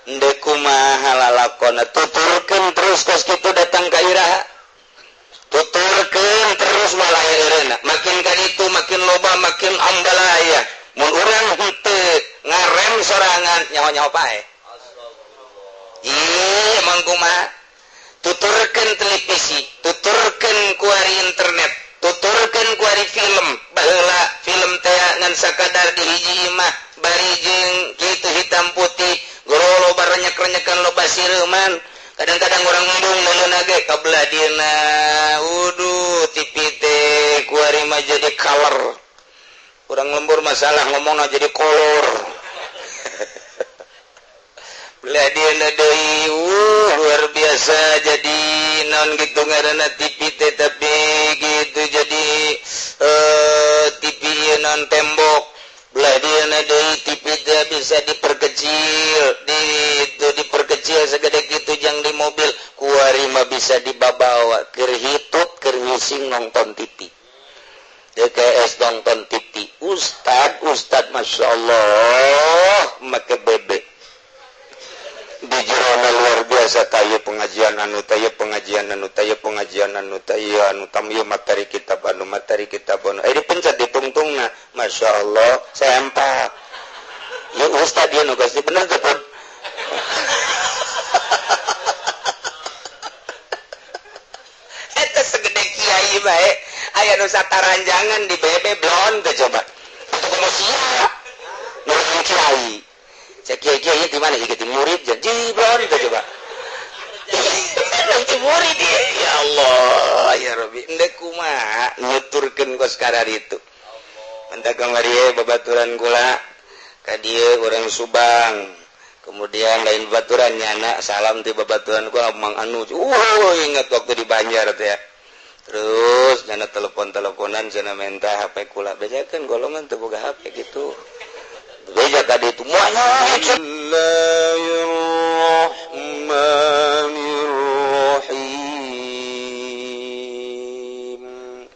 Ndek kumaha lalakona tuturkeun terus kos kitu datang ka iraha. Tuturkeun terus malah eureunna. Makin ka ditu makin loba makin ambalaya. Mun urang henteu ngarem sorangan nyaho-nyaho pae. Ih, emang kumaha? Tuturkeun televisi, tuturkeun kuari internet, tuturkeun kuari film. Baheula film teh ngan sakadar di hiji imah bari jeung kitu hitam putih, goro loba renyek-renyekan loba sireuman. Kadang-kadang orang ngembung meunana ge kabelah dieuna. Uduh, TV teh kuari mah jadi color. Urang lembur masalah ngomongna jadi kolor. Belah dieuna deui, luar biasa jadi naon gitu ngaranna TV teh tapi gitu jadi TV non tembok. Belah dieuna deui TV teh bisa diperkecil, di itu diperkecil segede gitu jang di mobil. Kuari mah bisa dibabawa keur hitut keur ngising nonton TV. DKS nonton TV. Ustad, ustad Masya Allah make bebek. Di jerona luar biasa tayo pengajian anu tayo pengajian anu tayo pengajian anu tayo anu tam ieu materi kitab anu materi kitab anu dipencet ditungtungna Masya Allah sempak ya ustad ieu nu geus bener teh pun eta segede kiai bae aya nu sataranjangan di bebe blon teh coba kumaha sia nu kiai cek kiai di mana ieu murid jadi blon teh coba nanti murid ya Allah ya Rabbi endek kumaha nuturkeun kos kararitu mantap kamari babaturan kula ka dieu urang Subang kemudian lain babaturan nyana salam ti babaturan kula Mang Anu ingat waktu di Banjar teh ya. Terus nyana telepon-teleponan cenah menta HP kula bejakeun golongan teu boga HP gitu beja tadi itu muanya. Bismillahirrahmanirrahim.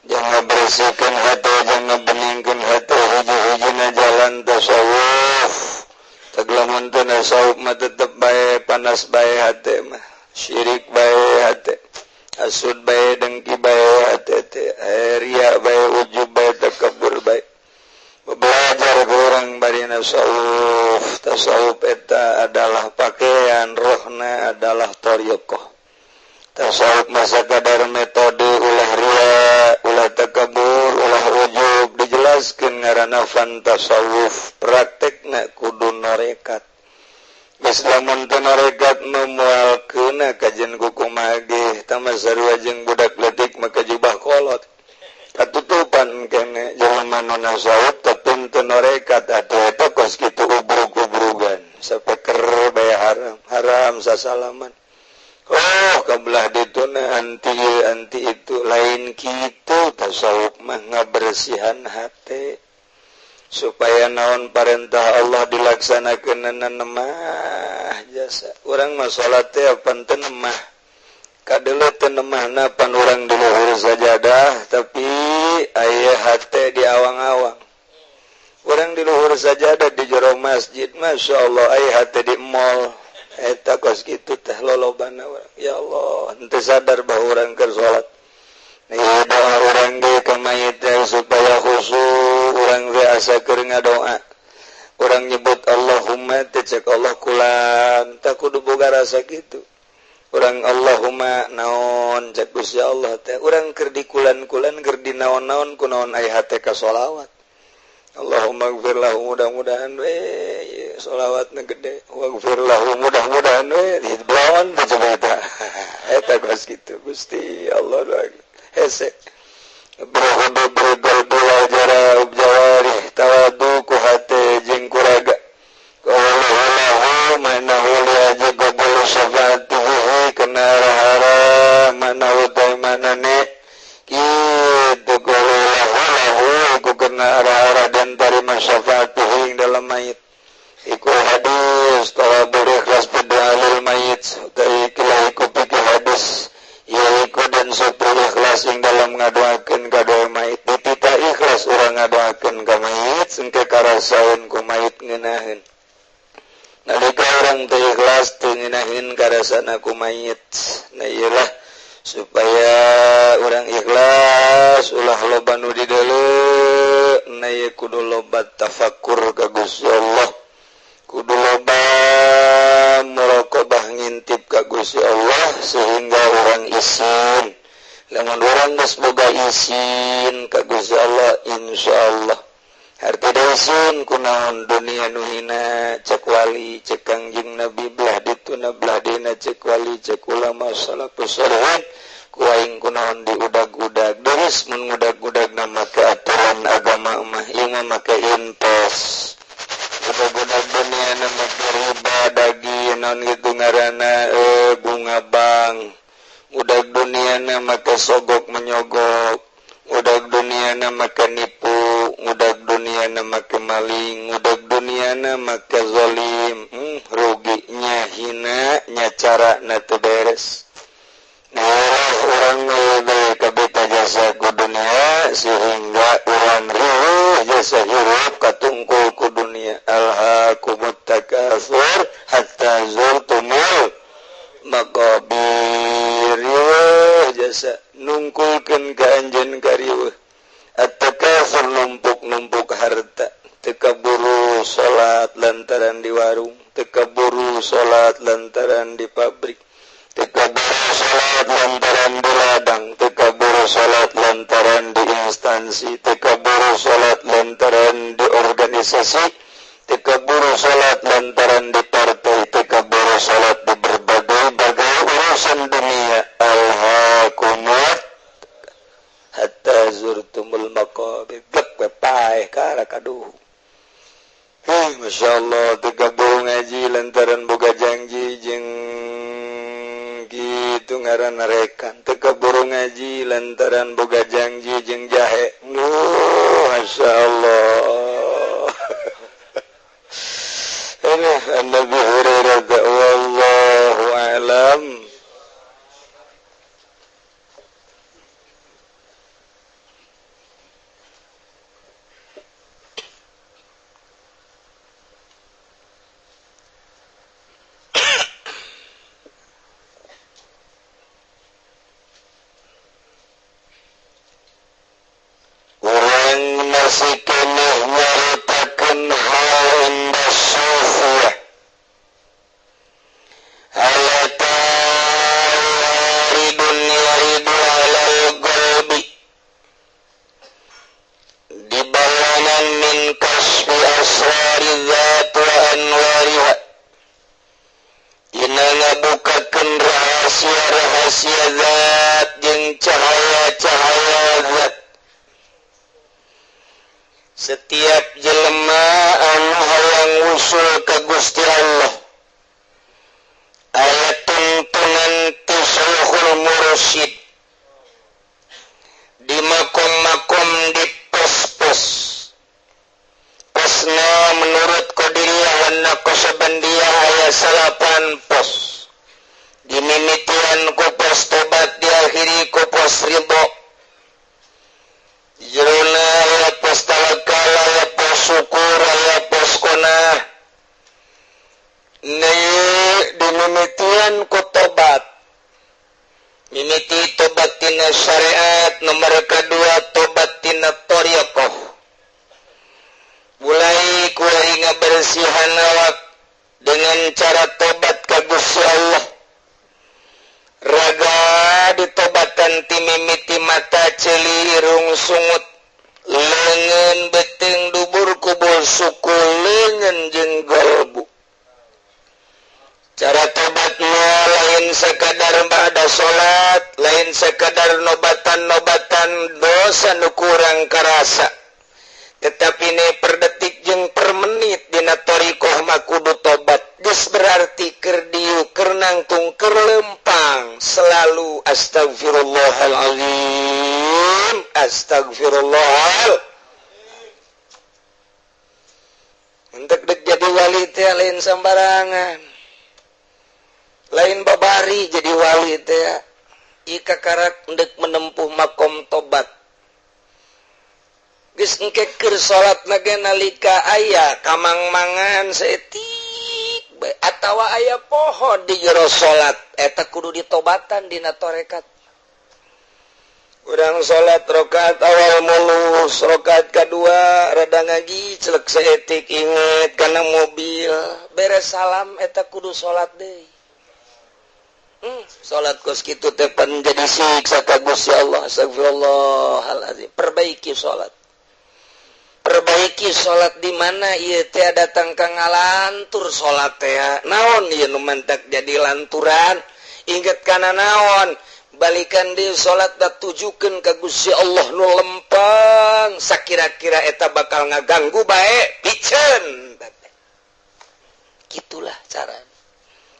Jangan bersihkan hati, jangan beningkan hati, hiji-hijina jalan tasawuf. Taglamun teu tasawuf mah tetep bae panas bae hati mah, syirik bae hati, hasud bae, dengki bae hati teh, riya bae, ujub bae, takabur bae. Belajar orang bari tasawuf. Tasawuf eta adalah pakaian, rohna adalah thariqah. Tasawuf masa kadar metode ulah riya, ulah takabur, ulah ujub dijelaskeun ngaranna fan tasawuf, praktekna kudu norekat. Geus lamun teu norekat nu moal keuna kajen kukumaha ge tama sarua jeung budak leutik maka jubah kolot. Katutupan kene jelema nu tasawuf tapi teu norekat atuh eta kos kitu ubrug-ubrugan sapeker bae haram, haram sasalaman. Oh, kabelah dituna anti anti itu lain kitu tasawuf mah ngabersihan hate supaya naon parentah Allah dilaksanakeun nemah jasa. Urang mah salat teh apan teu nemah. Kadeuleu teu nemahna pan urang di luhur sajadah tapi aya hate di awang-awang. Urang di luhur sajadah di jero masjid Masya Allah aya hate di mall. Eta kos kitu teh lolobana urang. Ya Allah, henteu sadar bahwa urang keur salat. Nih doa urang ge ka mayit teh supaya khusyuk, urang ge asa keur ngadoa. Urang nyebut Allahumma teh cek Allah kulan, tah kudu boga rasa kitu. Urang Allahumma naon cek Gusti Allah teh, urang keur di kulan-kulan keur di naon-naon kunaon aya hate ka sholawat. Allahumma gfir lahu mudah-mudahan we sholawatna gede, waghfir lahu mudah-mudahan we diblon teh coba eta. Eta kos kitu Gusti Allah hese. Berhudu bergol bola jara ubjawari tawadu ku hate jeung kuraga. Qala manahu li ajabul syafaatihi kana hara manahu taimanane kitu qala lahu ku kana hara dan tarima syafaatihi dalam mayit. Iku hadis tawadu ikhlas padalil mayit ta iku pikir hadis ya iku dan supir ikhlas ing dalam ngadoakeun ka doa mayit. Ditita ikhlas urang ngadoakeun ka mayit sengke karasaeun ku mayit ngeunaheun. Nalika urang urang teu ikhlas teu ngeunaheun karasana ku mayit. Nah iyalah supaya urang ikhlas ulah loba nu dideuleu, nah ieu kudu loba tafakur ka Gusti Allah, kudu loba muraqabah ngintip ka Gusti Allah sehingga urang isin. Lamun urang geus boga isin ka Gusti Allah, insyaallah harta isin kunaon dunia nu hina, cek wali cek Kangjeng Nabi belah dituna belah dina, cek wali cek ulama salafus salihin ku aing kunaon diudag-udag terus mun ngudag-udagna make aturan agama mah ieu mah make intos. Udag-udag dunia na make riba daging naon kitu ngaranna bunga bank. Udag dunia na make sogok menyogok. Udag dunia na make nipu, udag dunia na make maling, udag dunia na make zolim. Ruginya hina nya cara na teu beres. Nah, urang we kabita jasa ku dunia sehingga urang riweuh jasa hirup katungkul ku dunia. Alhaakumut takatsur hatta zurtumul maqabir. Riweuh jasa nungkulkeun ka anjeun kariweuh. At-takatsur numpuk-numpuk harta, teu kaburu salat lantaran di warung, teu kaburu salat lantaran di pabrik, teu kaburu salat lantaran di ladang, teu kaburu salat lantaran di instansi, teu kaburu salat lantaran di organisasi, teu kaburu salat lantaran di partai, teu kaburu salat di berbagai-bagai urusan dunia. Alhaakumut hatta zurtumul maqabir. Gek we paeh kara kaduh. Masya Allah, teu kaburu ngaji lantaran boga janji jeung gitu ngaranna rekan, teu kaburu ngaji lantaran boga janji jeung jahe. Masya Allah. Ini Nabi Hurairah wallahu a'lam. Masih keneh nyaritakeun hal inda sufiyah. Halata waridun yaridu alal qalbi dibalanan min kasfi asrari dzat wa anwariha. Dina ngabukakeun rahasia-rahasia zat jeung cahaya-cahaya zat. Setiap jelema anu hayang usul ka Gusti Allah aya tuntunan ti Syekhul Mursyid di makom-makom di pos-pos. Posna menurut Qadiriyah wa Naqsyabandiyah aya 9 pos. Dimimitian ku pos tobat, diakhiri ku pos ridho. Jerona aya pos tawakal, aya pos syukur, aya pos qanaah. Neu dimimitian ku tobat. Mimiti tobat tina syariat, nomor kedua tobat tina thariqah. Mulai kuari ngabersihan awak dengan cara tobat ka Gusti Allah. Raga ditobatan ti mimiti mata ceuli irung sungut leungeun beuteung dubur kubul suku leungeun jeung galbu. Cara tobatna lain sekadar ba'da salat, lain sekadar nobatan-nobatan dosa nu kurang karasa, tetapi ne per detik jeung per menit dina thariqah mah kudu tobat. Geus berarti keur dieu keur nangtung keur lempang selalu astagfirullahalazim, astagfirullahal. Entek dek jadi wali teh lain sembarangan, lain babari jadi wali teh. Ika karak endek menempuh makom tobat. Geus engke keur salat na ge nalika aya kamang-mangan saeutik bae atawa aya poho di jero salat eta kudu ditobatan dina tarekat. Urang salat rakaat awal mulus, rakaat kadua rada ngaji celek saeutik inget kana mobil, beres salam eta kudu salat deui. Salat kos kitu teh pan jadi siksa ka Gusti Allah. Astagfirullahalazim. Perbaiki salat. Perbaiki salat di mana ieu teh datang ka ngalantur salat teh. Naon ieu nu mantak jadi lanturan? Inget kana naon? Balikan di salat da tujukeun ka Gusti Allah nu lempeng, sakira-kira eta bakal ngaganggu bae piceun. Gitulah caranya.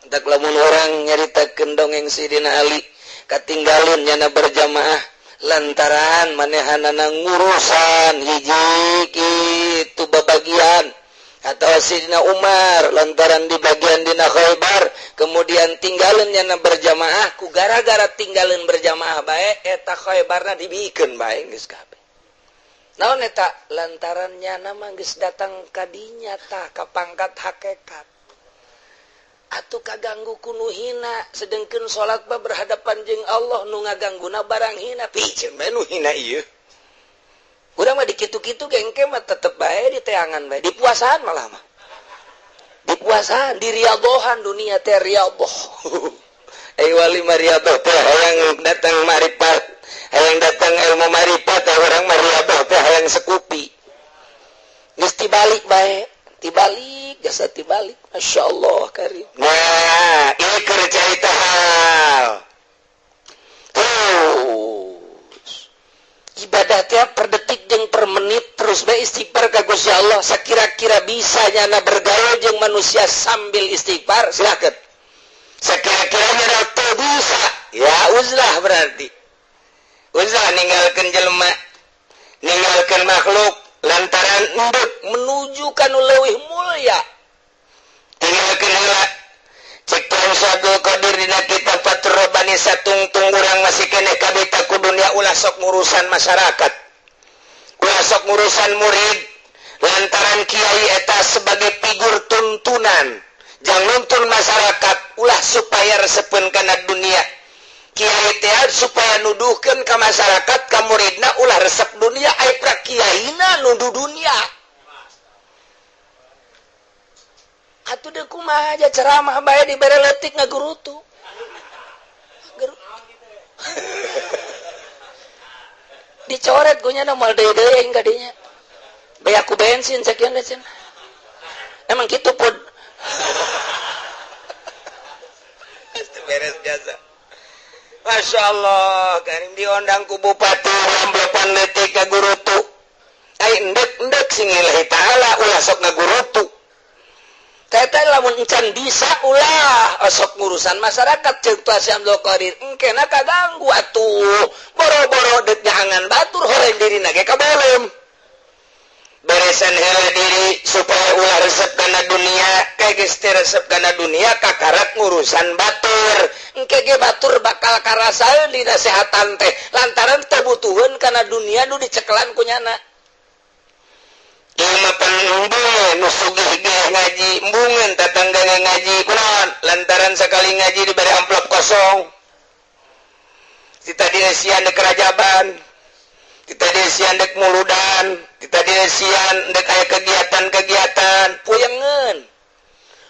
Entak lamun urang nyaritakeun dongeng Sidina Ali katinggalin nyana berjamaah lantaran manehanana ngurusan hiji kitu babagian, atau Sidina Umar lantaran di bagian dina Khaybar kemudian tinggalin nyana berjamaah, ku gara-gara tinggalin berjamaah bae eta Khaybarna dibikeun bae geus kabeh. Naon eta lantaran nyana mah geus datang ka dinya tah ka pangkat hakikat. Atuh kaganggu ku nu hina, sedengkeun salat mah berhadapan jeung Allah nu ngagangguna barang hina, piceun bae nu hina ieu. Urang mah dikitu-kitu gengke mah tetep bae diteangan bae, dipuasaan malah mah. Dipuasaan, diriadhohan dunia teh riadhoh. Ai wali mah riadhoh teh hayang datang marifat, hayang datang ilmu marifat, urang mah riadhoh teh hayang sekupi. Geus tibalik bae, tibalik jasa tibalik. Masya Allah karim. Nah, ini keur carita hal. Terus ibadah tiap per detik jeung per menit terus bae istighfar ka Gusti Allah. Sakira-kira bisa nyana bergaul jeung manusia sambil istighfar, silakan. Sakira-kira nyana teu bisa, ya uzlah berarti. Uzlah ninggalkeun jelema, ninggalkeun makhluk lantaran endek menuju ka nu leuwih mulia. Tinggalkeun heula. Cek Tuhan Syaikhul Qadir dina kitab Fathur Rabbani satungtung urang masih keneh kabita ku dunia ulah sok ngurusan masyarakat, ulah sok ngurusan murid, lantaran kiai eta sebagai figur tuntunan jang nuntun masyarakat ulah supaya resepeun kana dunia. Kiai teh supaya nuduhkeun ka masyarakat ka muridna ulah resep dunia, ai pra kiaina nuduh dunia. Atuh deui kumaha aja ceramah bae dibere leutik ngagurutu. Dicoret ku nya moal deui-deui aing ka dinya. Bae aku bensin sakieu teh cenah. Emang kitu pun. Beres jasa. Masya Allah, karim diondang ku bupati ramblepan leutik ngagurutu. Ai endek-endek sing lillahi taala ulah sok ngagurutu. Kata lamun encan bisa ulah osok ngurusan masyarakat ceuk Tuan Syekh Abdul Qadir engkena kaganggu atuh boro-boro deuk nyaangan batur horeng dirina ge kabelem. Beresan heula diri supaya ulah resep kana dunia, kayak geus teu resep kana dunia kakarak ngurusan batur. Engke ge batur bakal karasaeun dina sehatan teh lantaran teu butuheun kana dunia nu dicekelan ku nyana. Ilmu embungan nu sugih ge ngaji, embungan tatangga ge ngaji kunaon lantaran sakali ngaji diberi amplop kosong. Kita dinesian dek kerajaban, kita dinesian dek muludan, kita dinesian dek aya kegiatan-kegiatan puyengeun.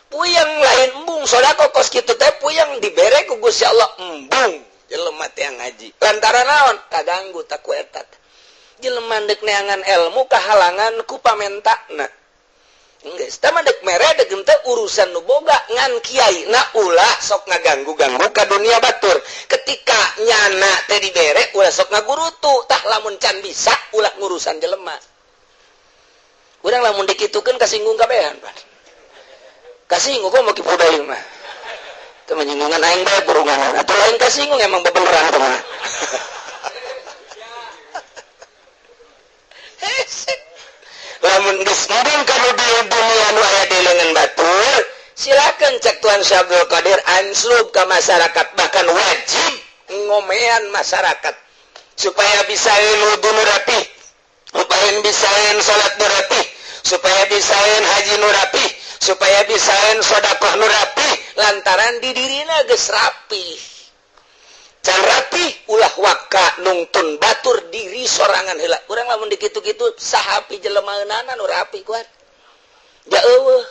Puyeng lain embung sodako kos kitu teh puyeng dibere ku Gusti Allah embung jelema teh ngaji. Lantaran naon kaganggu tak ku eta. Jelema dek neangan ilmu kahalangan ku pamentakna. Geus tah mah dek mere dek henteu urusan nu boga ngan kiai na ulah sok ngaganggu-ganggu ka dunia batur. Ketika nyana teh dibere ulah sok ngagurutu, tah lamun can bisa ulah ngurusan jelema. Urang lamun dikitukeun kasinggung kabehan pan. Kasinggung kok mau ki budaya mah. Teu menyinggungan aing bae burungan. Atuh lain kasinggung emang bebeneran teh mah. Lamun geus embung ka nu dunia nu aya di leungeun batur, silakan cek Tuan Syekh Abdul Qadir anslub ka masyarakat, bahkan wajib ngomean masyarakat supaya bisa wudu nu rapih, supaya bisa salat nu rapih, supaya bisa haji nu rapih, supaya bisaeun sedekah nu rapi lantaran di dirina geus rapi. Can rapi ulah waka nungtun batur diri sorangan heula. Urang lamun dikitu-kitu sahapi jelema eunana nu rapi kuat. Ja eueuh.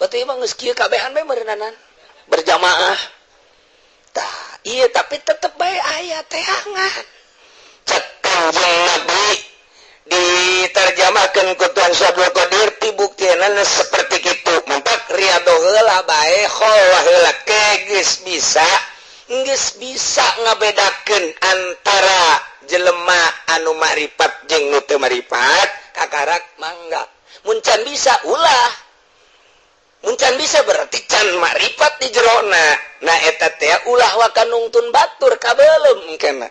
Batu mah geus kieu kabehan bae meureunana berjamaah. Tah, iya tapi tetep bae aya teangan. Cek Kanjeng Nabi diterjemahkan ku Tuhan Syekh Abdul Qadir tibuktianana seperti kitu. Mantak riado heula bae kholwah heula ke geus bisa. Geus bisa ngabedakeun antara jelema anu makrifat jeung nu teu makrifat kakarak mangga. Mun can bisa ulah. Mun can bisa berarti can makrifat di jerona. Nah eta teh ulah waka nungtun batur kabelum kena.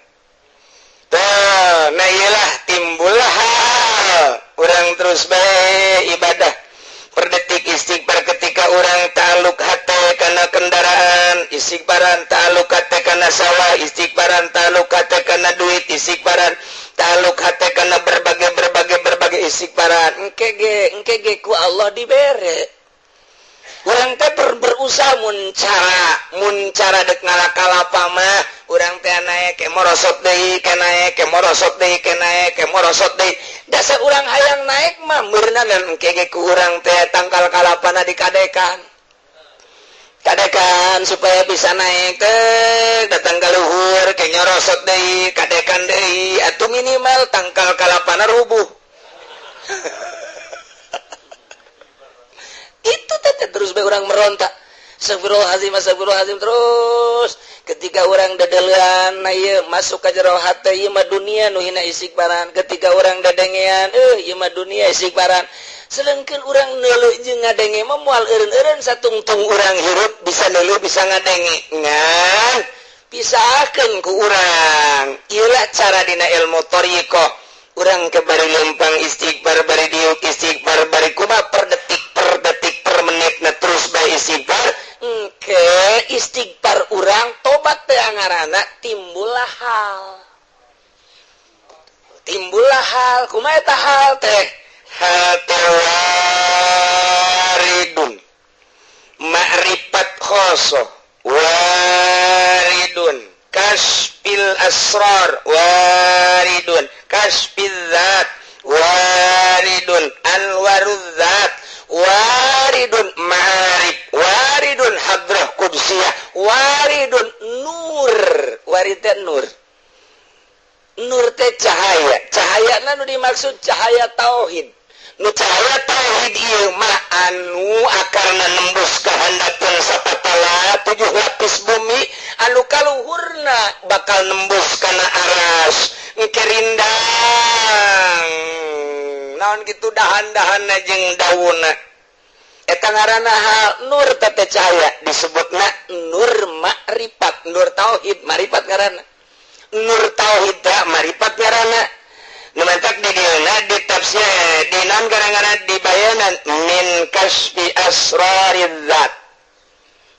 Tah, nah iyalah timbullah hal urang terus bae ibadah. Per detik istighfar ketika orang ta'aluk hate kana kendaraan, istighfaran ta'aluk hate kana sawah, istighfaran ta'aluk hate kana duit, istighfaran ta'aluk hate kana berbagai istighfaran. Engke ge ku Allah dibere. Urang teh berusaha mun cara dek ngalakalapa mah urang teh naek ke morosot deui, ke naek ke morosot deui, ke naek ke morosot deui. Dasar urang hayang naek mah meureunan engke ge ku urang teh tangkal kalapana dikadekan. Kadekan supaya bisa naek teh datang ka luhur ke nyorosot deui, kadekan deui atuh minimal tangkal kalapana rubuh. Itu teh terus bae urang meronta. Astagfirullahalazim, astagfirullahalazim terus. Ketika orang dadelean ieu masuk ka jero hate ieu mah dunia nu hina istighfaran. Ketika orang dadengean ieu mah dunia istighfaran. Selengkeun urang neuleuh jeung ngadenge mah moal eureun-eureun satungtung urang hirup bisa neuleuh bisa ngadenge. Ngan pisahkeun ku urang. Ieu lah cara dina ilmu thariqah. Urang ke bari lempang istighfar, bari diuk istighfar, bari kumaha per detik per detik per menit na terus bae istighfar. Engke istighfar urang tobat teh ngaranna timbullah hal. Timbullah hal, kumaha eta hal teh? Hate waridun ma'rifat khosoh waridun kasfil asrar waridun kasfil zat waridun anwaruz zat waridun ma'arif waridun hadrah qudsiyah waridun nur. Warid teh nur, nur teh cahaya. Cahaya nu dimaksud cahaya tauhid. Nu cahaya tauhid ieu mah anu akarna nembus ka handapeun sapatala 7 lapis bumi anu kaluhurna bakal nembus kana aras engke rindang naon kitu dahan-dahanna jeung daunna eta ngaranna hal nur teh cahaya disebutna nur makrifat, nur tauhid makrifat ngaranna, nur tauhid teh makrifat ngaranna. Nu mantak di dieuna di tafsir di naon gara-gara dibayanan min kasfi asrariz zat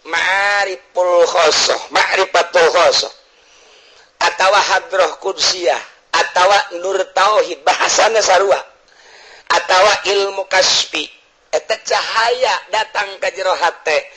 ma'ariful khosoh, ma'rifatul khosoh atawa hadroh qudsiyah atawa nur tauhid bahasana sarua atawa ilmu kasfi eta cahaya datang ka jero hate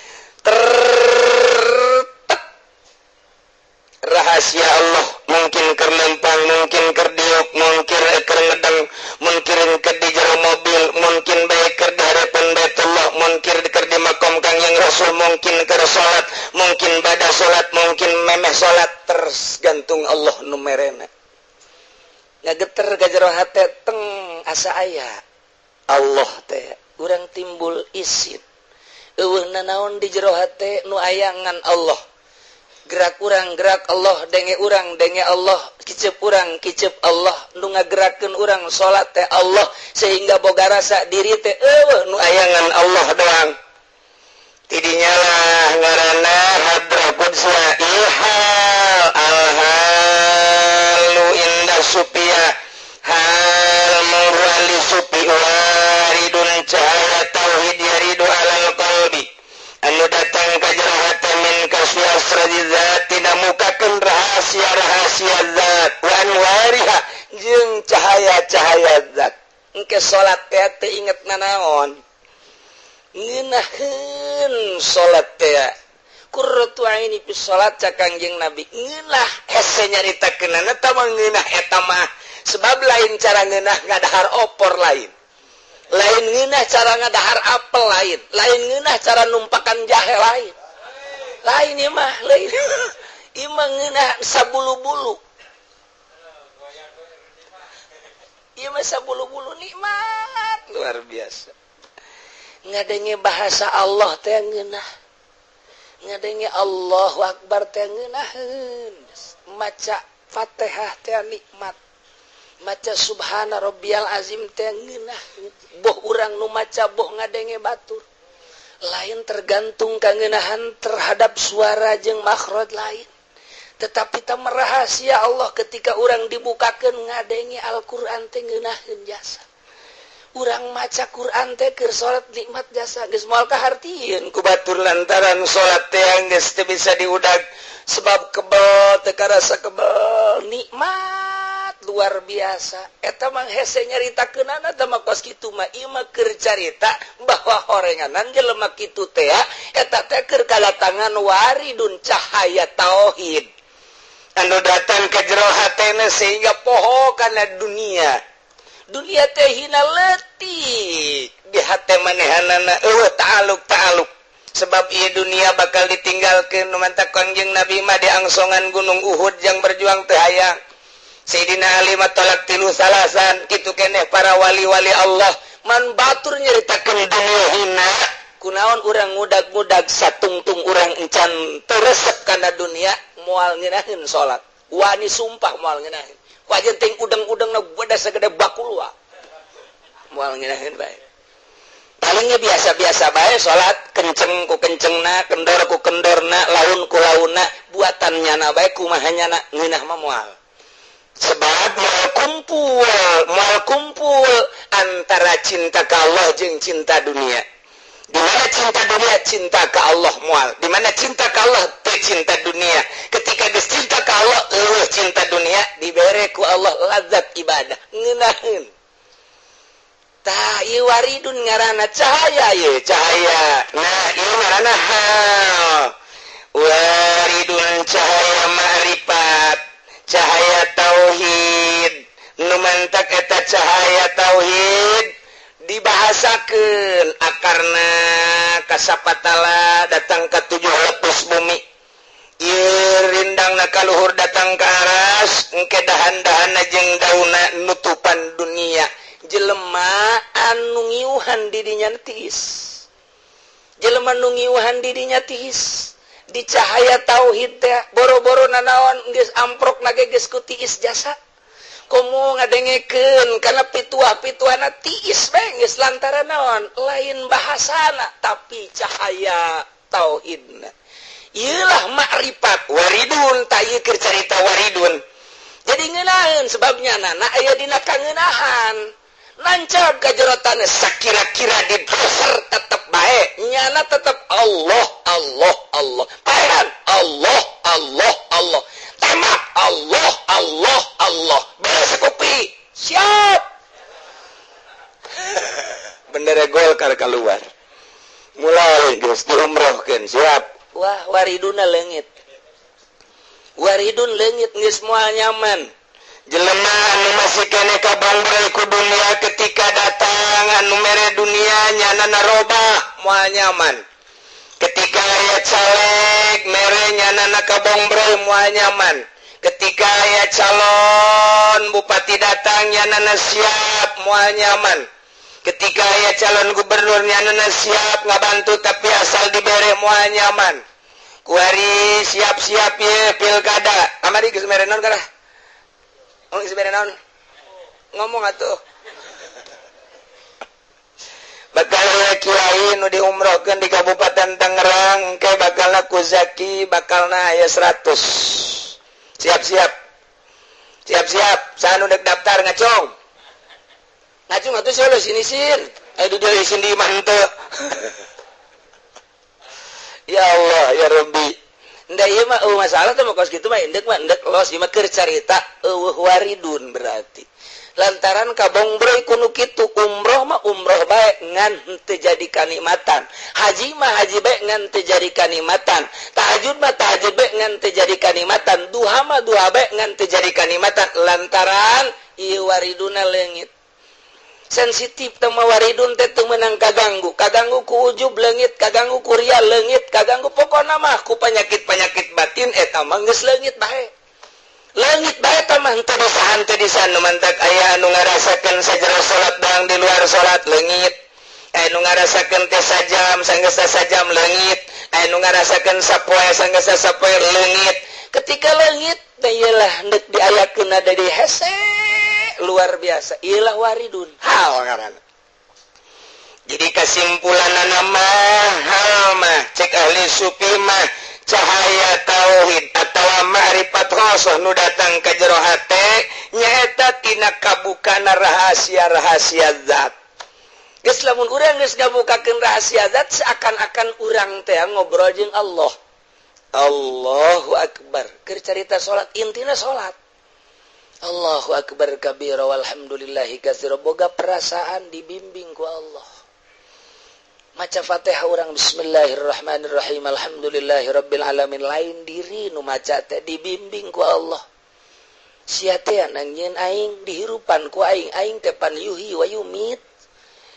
rahasia Allah mungkin keur lempang, mungkin keur diuk, mungkin keur ngedeng, mungkin keur di jero mobil, mungkin bae keur di harapan Baitullah, mungkin keur di makom Kangjeng Rasul, mungkin keur salat, mungkin bada salat, mungkin memeh salat, tergantung Allah nu merena. Ngageter ka jero hate teng asa aya Allah teh urang timbul isin. Eueuh nanaon di jero hate nu aya ngan Allah. Gerak urang gerak Allah, denge urang denge Allah, kicep urang kicep Allah, nu ngagerakeun urang salat teh Allah sehingga boga rasa diri teh eueuh nu ayangan Allah doang. Tidinya lah ngaranna hadrah qudsiyah ihal alhalu inda supia hal murali supi waridun cahaya tauhid yaridu alal qalbi anu datang ka jero hate min kasfi asrari zat tina mukakeun rahasia-rahasia zat wa anwariha jeung cahaya-cahaya zat. Engke salat teh teu inget nanaon. Ngeunaheun salat teh. Qurratu aini fi salat cak Kangjeng Nabi. Ngeunah hese nyaritakeunana tah mah ngeunah eta mah. Sebab lain cara ngeunah ngadahar opor lain. Lain ngeunah cara ngadahar apel lain. Lain ngeunah cara numpakan jahe lain. Lain ieu mah, lain. Ieu mah ngeunah sabulu-bulu. Ieu mah sabulu-bulu nikmat luar biasa. Ngadenge bahasa Allah teh ngeunah. Ngadenge Allahu Akbar teh ngeunaheun. Maca Fatihah teh nikmat. Maca Subhana Rabbiyal Azim teh ngeunah. Boh urang nu maca boh ngadenge batur. Lain tergantung kangeunahan terhadap suara jeung makhraj lain. Tetapi ta rahasia Allah ketika urang dibukakeun ngadenge Al-Qur'an teh ngeunaheun jasa. Urang maca Quran teh keur salat nikmat jasa. Geus moal kahartieun ku batur lantaran salat teh geus teu bisa diudag sebab kebel teu karasa kebel nikmat luar biasa. Eta mah hese nyaritakeunana teh mah kos kitu mah ieu mah keur carita bahwa horenganan jelema kitu teh eta teh keur kalatangan waridun cahaya tauhid anu datang ke jero hatena sehingga poho kana dunia. Dunia teh hina leutik di hate manehanana eueuh ta'aluk-ta'aluk sebab ieu dunia bakal ditinggalkeun. Nu mantak Kangjeng Nabi mah di angsongan gunung Uhud jang berjuang teu hayang. Sayyidina Ali mah tolak tilu salasan kitu keneh para wali-wali Allah man batur nyaritakeun dunia hina kunaon urang ngudag-ngudag satungtung urang encan teu resep kana dunia moal ngeunaheun salat. Wani sumpah moal ngeunaheun. Wajan ting udang-udang na beda segede bakulwa moal ngeunaheun bae. Palingnya biasa-biasa bae salat kenceng ku kencengna, kendor ku kendorna, laun ku launna, buatan nyana bae kumaha nyana ngeunah mah moal. Sebab moal kumpul antara cinta ka Allah jeung cinta dunia. Di mana cinta dunia cinta ka Allah moal, di mana cinta ka Allah teu cinta dunia. Ketika geus cinta ka Allah eueuh cinta dunia dibere ku Allah lazat ibadah ngeunaheun. Tah ieu waridun ngaranna cahaya ieu cahaya. Nah ieu ngaranna hal. Waridun cahaya ma'rifat, cahaya tauhid. Nu mantak eta cahaya tauhid dibahasakeun akarna kasapatala datang ka 7 lepus bumi. Ieu rindangna kaluhur datang ka aras, engke dahan-dahanna jeung daunna nutupan dunia. Jelema anu ngiuhan didinya tiis. Jelema nu ngiuhan didinya tiis. Di cahaya tauhid teh boro-boro nanaon geus amprok na ge geus ku tiis jasa. Komo ngadengekeun kana pituah-pituahna tiis bae geus lantaran naon lain bahasana tapi cahaya tauhidna. Ieulah makrifat waridun ta ieu keur carita waridun. Jadi ngeunaheun sebabnya nana aya dina kangeunahan. Nancab ka jero taneuh sakira-kira di dasar tetep bae nyana tetep Allah Allah Allah. Paehan Allah Allah Allah. Tembak Allah Allah Allah. Beres kopi siap. Bendera Golkar keluar. Mulai geus diumrohkeun siap. Wah wariduna leungit. Waridun leungit geus moal nyaman. Jelema anu masih keneh kabangbrel ku dunia ketika datang anu mere dunia nyana narobah moal nyaman. Ketika aya caleg mere nyana kabongbrel moal nyaman. Ketika aya calon bupati datang nyana siap moal nyaman. Ketika aya calon gubernur nyana siap ngabantu tapi asal dibere moal nyaman. Kuari siap-siap ye pilkada. Kamari geus mere naon karah? Oh, geus mere naon? Ngomong atuh. Bakal kiai nu diumrohkeun di Kabupaten Tangerang engke bakalna ku Zaki bakalna aya 100. Siap-siap. Siap-siap, saha nu dek daftar ngacung. Ngacung atuh sia sini sir. Aya di dieu isin di imah henteu. Ya Allah ya Rabbi. Nda ieu mah eueuh masalah teh mah kos kitu mah indek mah endek los ieu mah keur carita eueuh waridun berarti. Lantaran kabongbroy kuno kitu umroh mah umroh bae ngan henteu jadi kanikmatan, haji mah haji bae ngan teu jadi kanikmatan, tahajud mah tahajud bae ngan teu jadi kanikmatan, duha mah duha bae ngan teu jadi kanikmatan lantaran ieu wariduna leungit. Sensitif teh mah waridun teh teu meunang kaganggu, kaganggu ku ujub leungit, kaganggu ku ria leungit, kaganggu pokona mah ku penyakit-penyakit batin eta mah geus leungit bae. Langit bae mah henteu disahan teu disahan nu mantak aya anu ngarasakeun sajero salat doang di luar salat leungit, aya nu ngarasakeun teh sajam sanggeus sajam leungit, aya nu ngarasakeun sapoe sanggeus sapoe leungit. Ketika leungit teh ieulah deuk diayakeun ada di hese luar biasa, ieulah waridun hal ngaranna. Jadi kesimpulanna mah hal mah cek ahli sufi mah cahaya tauhid atawa ma'rifat khosoh nu datang ka jero hate nyaeta tina kabukana rahasia-rahasia zat. Geus lamun urang geus ngabukakeun rahasia zat seakan-akan urang teh ngobrol jeung Allah. Allahu akbar. Keur carita salat intina salat. Allahu akbar kabira walhamdulillahi katsira, boga perasaan dibimbing ku Allah. Maca Fatihah urang bismillahirrahmanirrahim alhamdulillahirabbil alamin, lain diri nu maca teh dibimbing ku Allah. Sia teh nangieun aing dihirupan ku aing, aing teh pan yuhi wa yumit.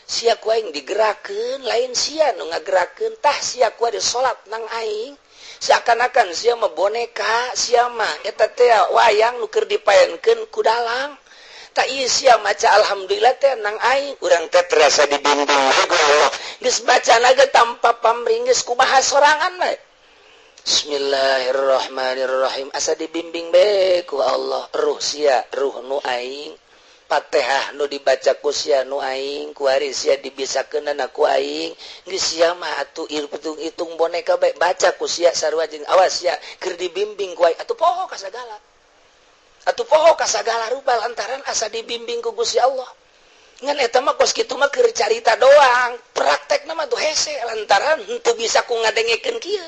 Sia ku aing digerakeun, lain sia nu ngagerakeun, tah sia ku ada salat nang aing. Seakan-akan sia mah boneka, sia mah eta teh wayang nu keur dipaenkeun ku dalang. Tak ieu sia maca alhamdulillah teh nang aing, urang teh terasa dibimbing ku Allah. Geus bacana ge tanpa pamring geus kumaha sorangan bae. Bismillahirrahmanirrahim asa dibimbing bae ku Allah. Ruh sia ruh nu aing, Fatihah nu dibaca ku sia nu aing, ku ari sia dibisakeunana ku aing. Geus sia mah atuh hitung boneka bae baca ku sia sarua jeung awas sia keur dibimbing ku aing atuh poho ka sagala. Atuh poho ka sagala rupa lantaran asa dibimbing ku Gusti Allah. Ngan eta mah kos kitu mah keur carita doang, praktekna mah tuh hese lantaran henteu bisa ku ngadengekeun kieu.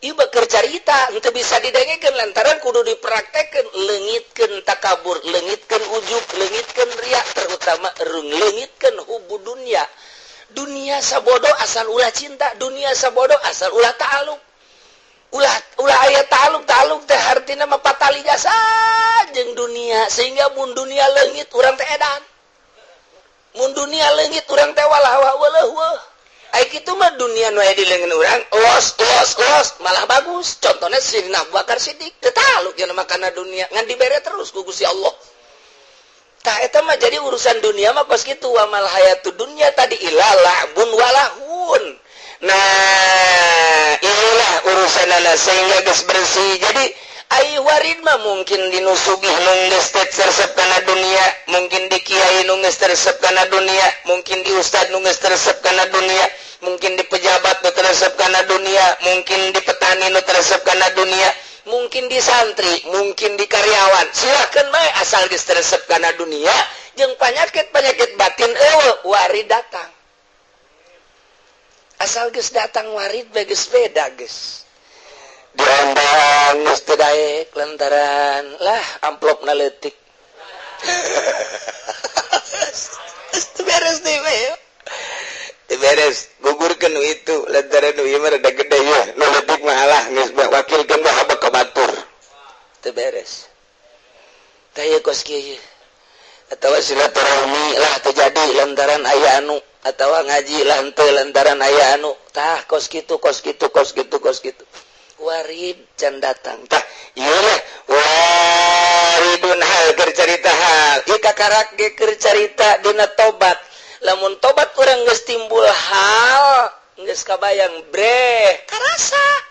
Ieu mah keur carita henteu bisa didengekeun lantaran kudu dipraktekkeun, leungitkeun takabur, leungitkeun ujub, leungitkeun riya, terutama leungitkeun hubu dunya. Dunia sabodo asal ulah cinta, dunia sabodo asal ulah ta'aluk. Ulah ulah aya ta'aluk, ta'aluk teh hartina mah patali jasa jeung dunia, sehingga mun dunia leungit urang teh edan. Mun dunia leungit urang teh walah waleuh. Ai kitu mah dunia nu aya di leungeun urang los los los malah bagus. Contohna Sayyidina Abu Bakar Siddiq teu ta'aluk jeung makana dunia ngan dibere terus ku Gusti Allah. Tah eta mah jadi urusan dunia mah kos kitu wa mal hayatud dunya tadi illa la'bun walahun. Nah, inilah urusan anak sehingga geus bersih. Jadi ai warid mah mungkin di nu sugih nu geus teresep kana dunia, mungkin di kiai nu geus teresep kana dunia, mungkin di ustad nu geus teresep kana dunia, mungkin di pejabat nu teresep kana dunia, mungkin di petani nu teresep kana dunia, mungkin di santri, mungkin di karyawan. Silakan bae asal geus teresep kana dunia jeung penyakit-penyakit batin eueuh warid datang. Asal geus datang warid bae geus beda geus. Diondang geus teu daek lantaran lah amplopna leutik. Teu beres deui bae. Teu beres gugurkeun nu itu lantaran nu ieu mah rada gede ye, nu leutik mah alah geus wakilkeun mah haba ka batur. Teu beres. Tah ieu kos kieu. Atawa silaturahmi lah teu jadi lantaran aya anu, atawa ngaji lah henteu lantaran aya anu. Tah kos kitu kos kitu kos kitu kos kitu. Warid can datang. Tah ieu lah waridun hal keur carita hal. Ieu kakarak ge keur carita dina tobat. Lamun tobat urang geus timbul hal, geus kabayang breh, karasa.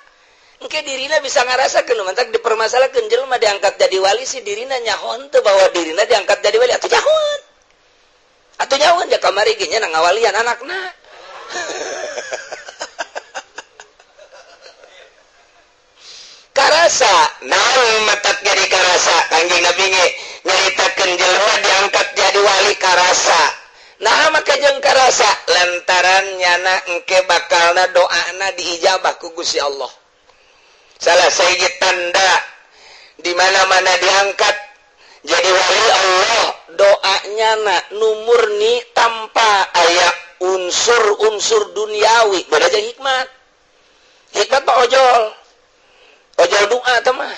Engke dirina bisa ngarasakeun mantak dipermasalahkeun jelema diangkat jadi wali si dirina nyaho henteu bahwa dirina diangkat jadi wali atuh nyahoeun. Atuh nyahoeun ja kamari ge nya ngawalian anakna. Karasa, naon matak jadi karasa? Kangjeng Nabi ge nyaritakeun jelema diangkat jadi wali karasa. Nah maka jeung karasa lantaran nyana engke bakalna doana diijabah ku Gusti Allah. Salah sahiji tanda di mana-mana diangkat jadi wali Allah, doanya na nu murni tanpa aya unsur-unsur duniawi. Beda jeung hikmat. Hikmat mah ojol, ojol doa teh mah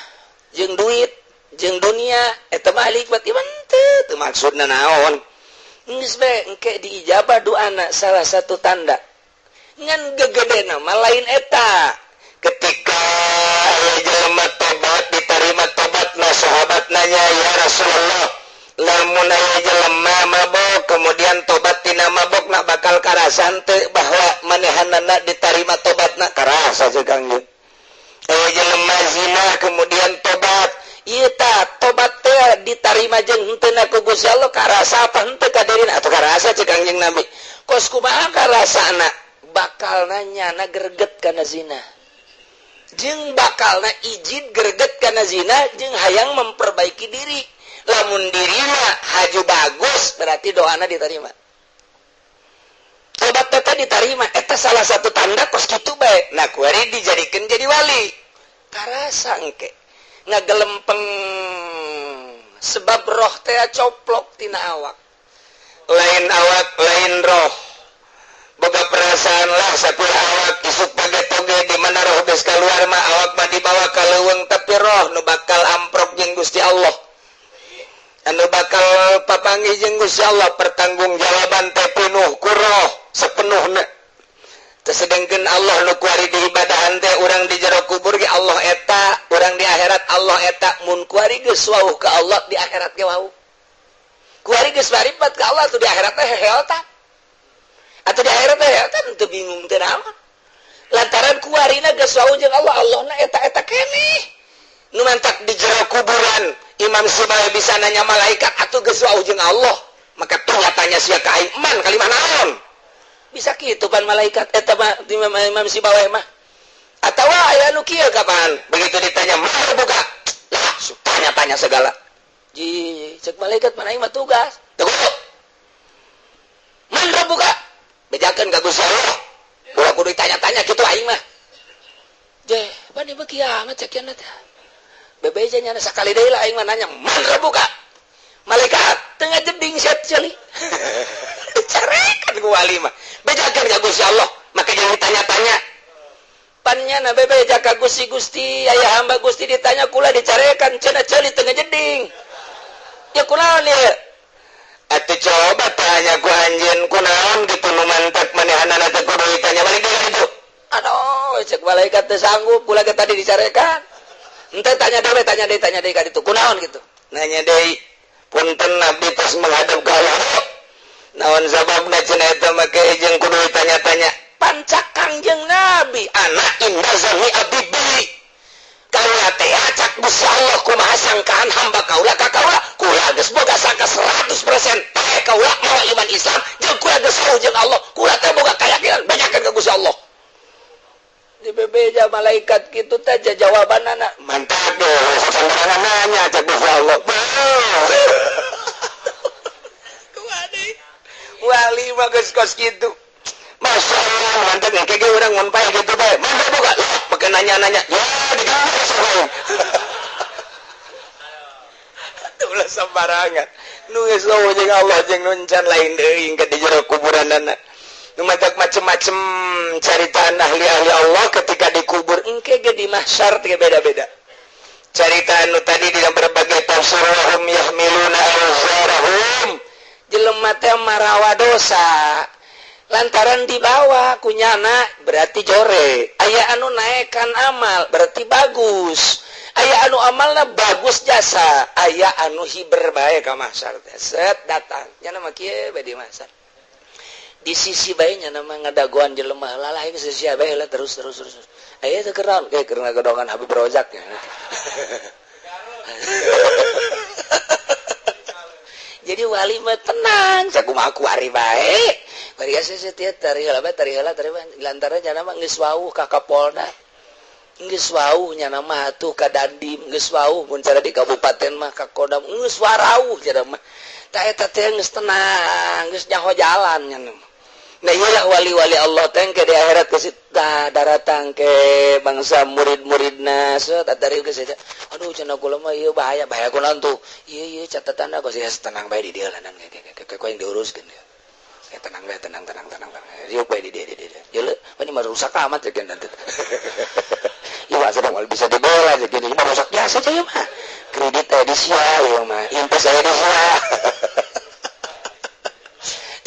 jeung duit jeung dunia, eta mah hikmat. Ieu teu teu maksudna naon, geus bae engke diijabah doana. Salah satu tanda ngan gegedena mah lain eta, ketika aya jelema tobat, diterima tobatna. Sahabat nanya, "Ya Rasulullah, lamun aya jelema mabok kemudian tobat tina mabok nak, bakal karasan teu bahwa manehanana diterima tobatna?" "Karasa," cek Kangjeng. Aya jelema zina kemudian tobat, ieu ta tobat teh diterima jeung henteu ku Gusti Allah, karasa apa henteu ka dirina? "Atuh karasa," cek Kangjeng Nabi. "Kos kumaha karasana?" "Bakal nanya na greget kana zina, jeung bakalna ijid greget kana zina, jeung hayang memperbaiki diri. Lamun dirina haju bagus, berarti doana diterima, tobat teh diterima." Eta salah satu tanda kos kitu bae. Nah, kuari dijadikan jadi wali, karasa engke ngagelempeng, sebab roh teh coplok tina awak. Lain awak, lain roh, boga perasaan lah sapira awak isuk page toge. Di mana roh geus keluar mah, awak mah dibawa ka leuweung, tapi roh nu bakal amprok jeung Gusti Allah, anu bakal papanggih jeung Gusti Allah. Pertanggungjawaban teh penuh ku roh sepenuhna. Sedangkan Allah nu kuari diibadahan teh, urang di jero kubur ge Allah eta, urang di akhirat Allah eta. Mun kuari geus wauh ka Allah, di akhirat ge wauh. Kuari geus maripat ka Allah tuh, di akhirat teh heheota atau di akhirat teh heheota teu bingung teu naon, lantaran kuarina geus wauh jeung Allah, Allahna eta-eta keneh. Nu mantak di jero kuburan Imam Sibawaih bisa nanya malaikat, atuh geus wauh jeung Allah, maka tanya sia ka aing man kalimah naon? Bisa kitu pan malaikat eta mah, Imam, Imam Sibawaih mah. Atawa aya nu kieu, kapan begitu ditanya, "Mana buka?" Lah, tanya-tanya segala. Ji, cek malaikat, mana mah tugas. Tunggu, mana buka, bejakeun ka Gusti Allah, ulah kudu ditanya-tanya kitu aing mah. Je, bani kiamat cek kieu teh. Bebeja nyana sakali deui lah aing mah nanya, "Man buka?" Malaikat tengah jeding set ceuli. Carekan ku wali mah. Bejakeun ka Gusti Allah, maka jangan ditanya-tanya. Pannya na bebeja ka Gusti, "Gusti, aya hamba Gusti ditanya kula dicarekan cenah, ceuli tengah jeding." Ya kunaon ya? Atuh coba tanya ku anjeun kunaon gitu, nu mantak manehanana teh kudu ditanya balik deui itu. Aduh, cek malaikat, teu sanggup kula ge tadi dicarekan. Ente tanya deui, tanya deui, tanya deui ka ditu. Kunaon gitu? Nanya deui. "Punten, abdi tos menghadap ka Allah. Naon sababna cenah eta make jeung kudu ditanya-tanya?" Pancak Kangjeng Nabi, "Ana inda zanni abdi bi." Kaula teh cak Gusti Allah kumaha sangkaan hamba kaula ka kaula. Kula geus boga sangka 100% teh kaula mau iman Islam jeung kula geus jeung Allah. Kula teh boga keyakinan, bejakeun ka Gusti Allah. Di bebeja malaikat kitu teh jawabanana mantap deh, sembarangan nanya cak Gusti Allah. Wali, wali mah geus kos kitu. Masya Allah, mantap nih, kayak orang mun paeh gitu bae. Mantap buka, pakai nanya-nanya. Ya, digawe sama. Ulah sembarangan. Nu geus jeung Allah jeung nu encan lain deui ke di jero kuburanana. Nu matak macem-macem caritaan ahli-ahli Allah ketika dikubur, engke ge di mahsyar teh beda-beda. Carita anu tadi di dalam berbagai tafsir, wahum yahmiluna awzarahum, jelema teh marawa dosa lantaran dibawa kunyana berarti jore. Aya anu naekan amal berarti bagus, aya anu amalna bagus jasa, aya anu hiber bae ka mahsyar teh. Set datang nya mah kieu bae di mahsyar, di sisi bae nya nama ngadagoan jelema lalah ini sisi bae lah, terus terus terus. Aya teu keran kayak keur ngagodongan Habib Rozak ya. Jadi wali mah tenang, sakumaha kuari bae. Bari sia tari heula bae, tari heula, tari lantaran nya mah geus wauh ka Kapolda, geus wauh nya mah atuh ka Dandim, geus wauh mun cara di kabupaten mah ka Kodam, geus warauh nya mah. Ta eta teh geus tenang, geus nyaho jalan nya mah. Nah iyalah wali-wali Allah teh ke di akhirat ke situ daratang ke bangsa murid-muridna set dari ke situ. Aduh cenah kula mah ieu bahaya bahaya kunaon tuh. Ieu ieu catatan aku sih tenang bae di dieu lah nang ke yang diuruskeun. Ya tenang bae tenang tenang tenang tenang. Riuk bae di dieu di dieu. Ieu ini mah rusak amat ya kan nanti. Ieu mah sedang bisa dibela aja gini mah rusak biasa aja mah. Kredit aya di sia ieu mah, invest aya di sia.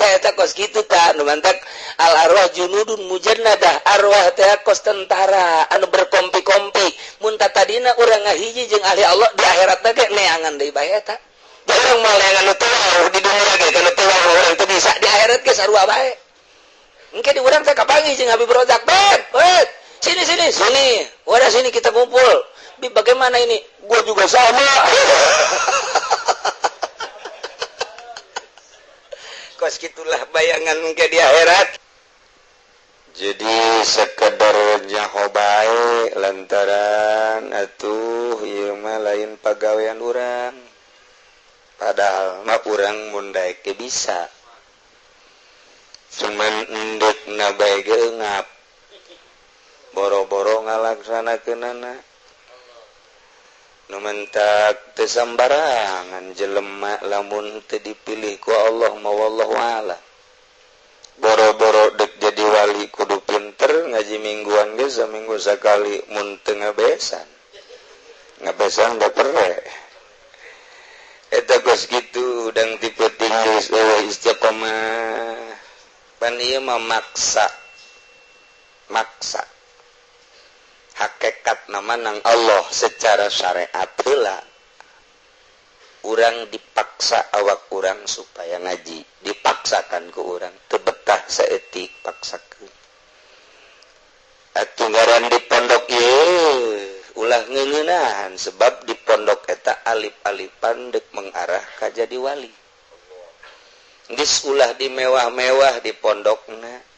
Eta kos kitu ta nu mantak al arwah junudun mujannadah arwah teh kos tentara anu berkompi-kompi mun tadina urang ngahiji jeung ahli Allah di akhirat teh neangan deui bae eta urang moal neangan nu teu di dunia ge kana teu urang teu bisa di akhirat ge sarua bae engke di urang teh kapanggih jeung Habib Rozak bet bet sini sini sini wadah sini kita kumpul bi bagaimana ini gua juga sama. Kos gitulah bayangan ke di akhirat. Jadi sekedar nyaho bae lantaran atuh ieu mah lain pagawean urang. Padahal mah urang mun daek ge bisa. Cuman endekna bae ge eungap. Boro-boro ngalaksanakeunana. Nu mentak teu sambarangan jelema lamun teu dipilih ku Allah ma wallahu a'lam. Boro-boro dek jadi wali kudu pinter ngaji mingguan ge saminggu sakali mun teu ngabesan. Ngabesan da pere. Eta geus kitu udang tipe tinggi eueuh istiqomah. Pan ieu mah maksa. Maksa. Hakikat nama nang Allah secara syariat heula urang dipaksa awak urang supaya ngaji dipaksakan ke urang teu betah saeutik paksakeun atuh ngaran di pondok ieu ulah ngeuneunahan sebab di pondok eta alip-alipan deuk mengarah ka jadi wali geus ulah dimewah-mewah di pondokna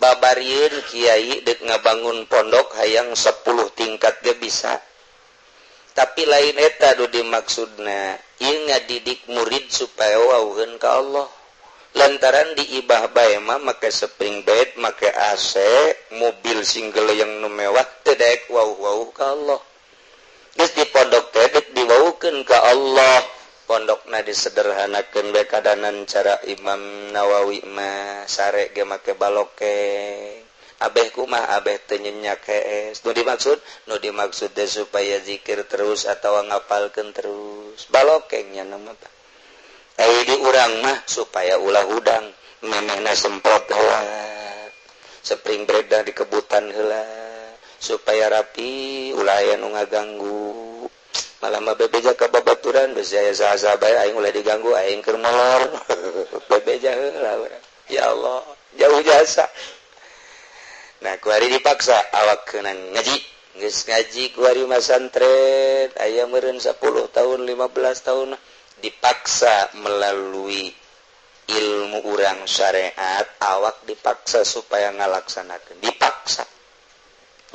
babarieun kiai dek ngabangun pondok hayang 10 tingkat ge bisa tapi lain eta nu dimaksudna ieu ngadidik murid supaya wauheun ka Allah lantaran diibah bae mah make spring bed make AC mobil single yang nu mewah teu daek wauh-wauh ka Allah geus di pondok teh dek diwauhkeun ka Allah pondokna disederhanakeun bae kadanan cara Imam Nawawi mah sare ge make balokeng abeh kumaha abeh teu nyenyak hees nu dimaksud teh supaya zikir terus atawa ngapalkeun terus balokeng nya nama tah ai di urang mah supaya ulah hudang memehna semprot heula spring bread di kebutan heula supaya rapi ulah aya nu ngaganggu malah mah bebeja ka babaturan geus aya saha-saha bae aing ulah diganggu aing keur molor bebeja heula urang ya Allah jauh jasa. Nah kuari dipaksa awak keuna ngaji geus ngaji kuari masantren aya meureun 10 tahun 15 tahun dipaksa melalui ilmu urang syariat awak dipaksa supaya ngalaksanakeun dipaksa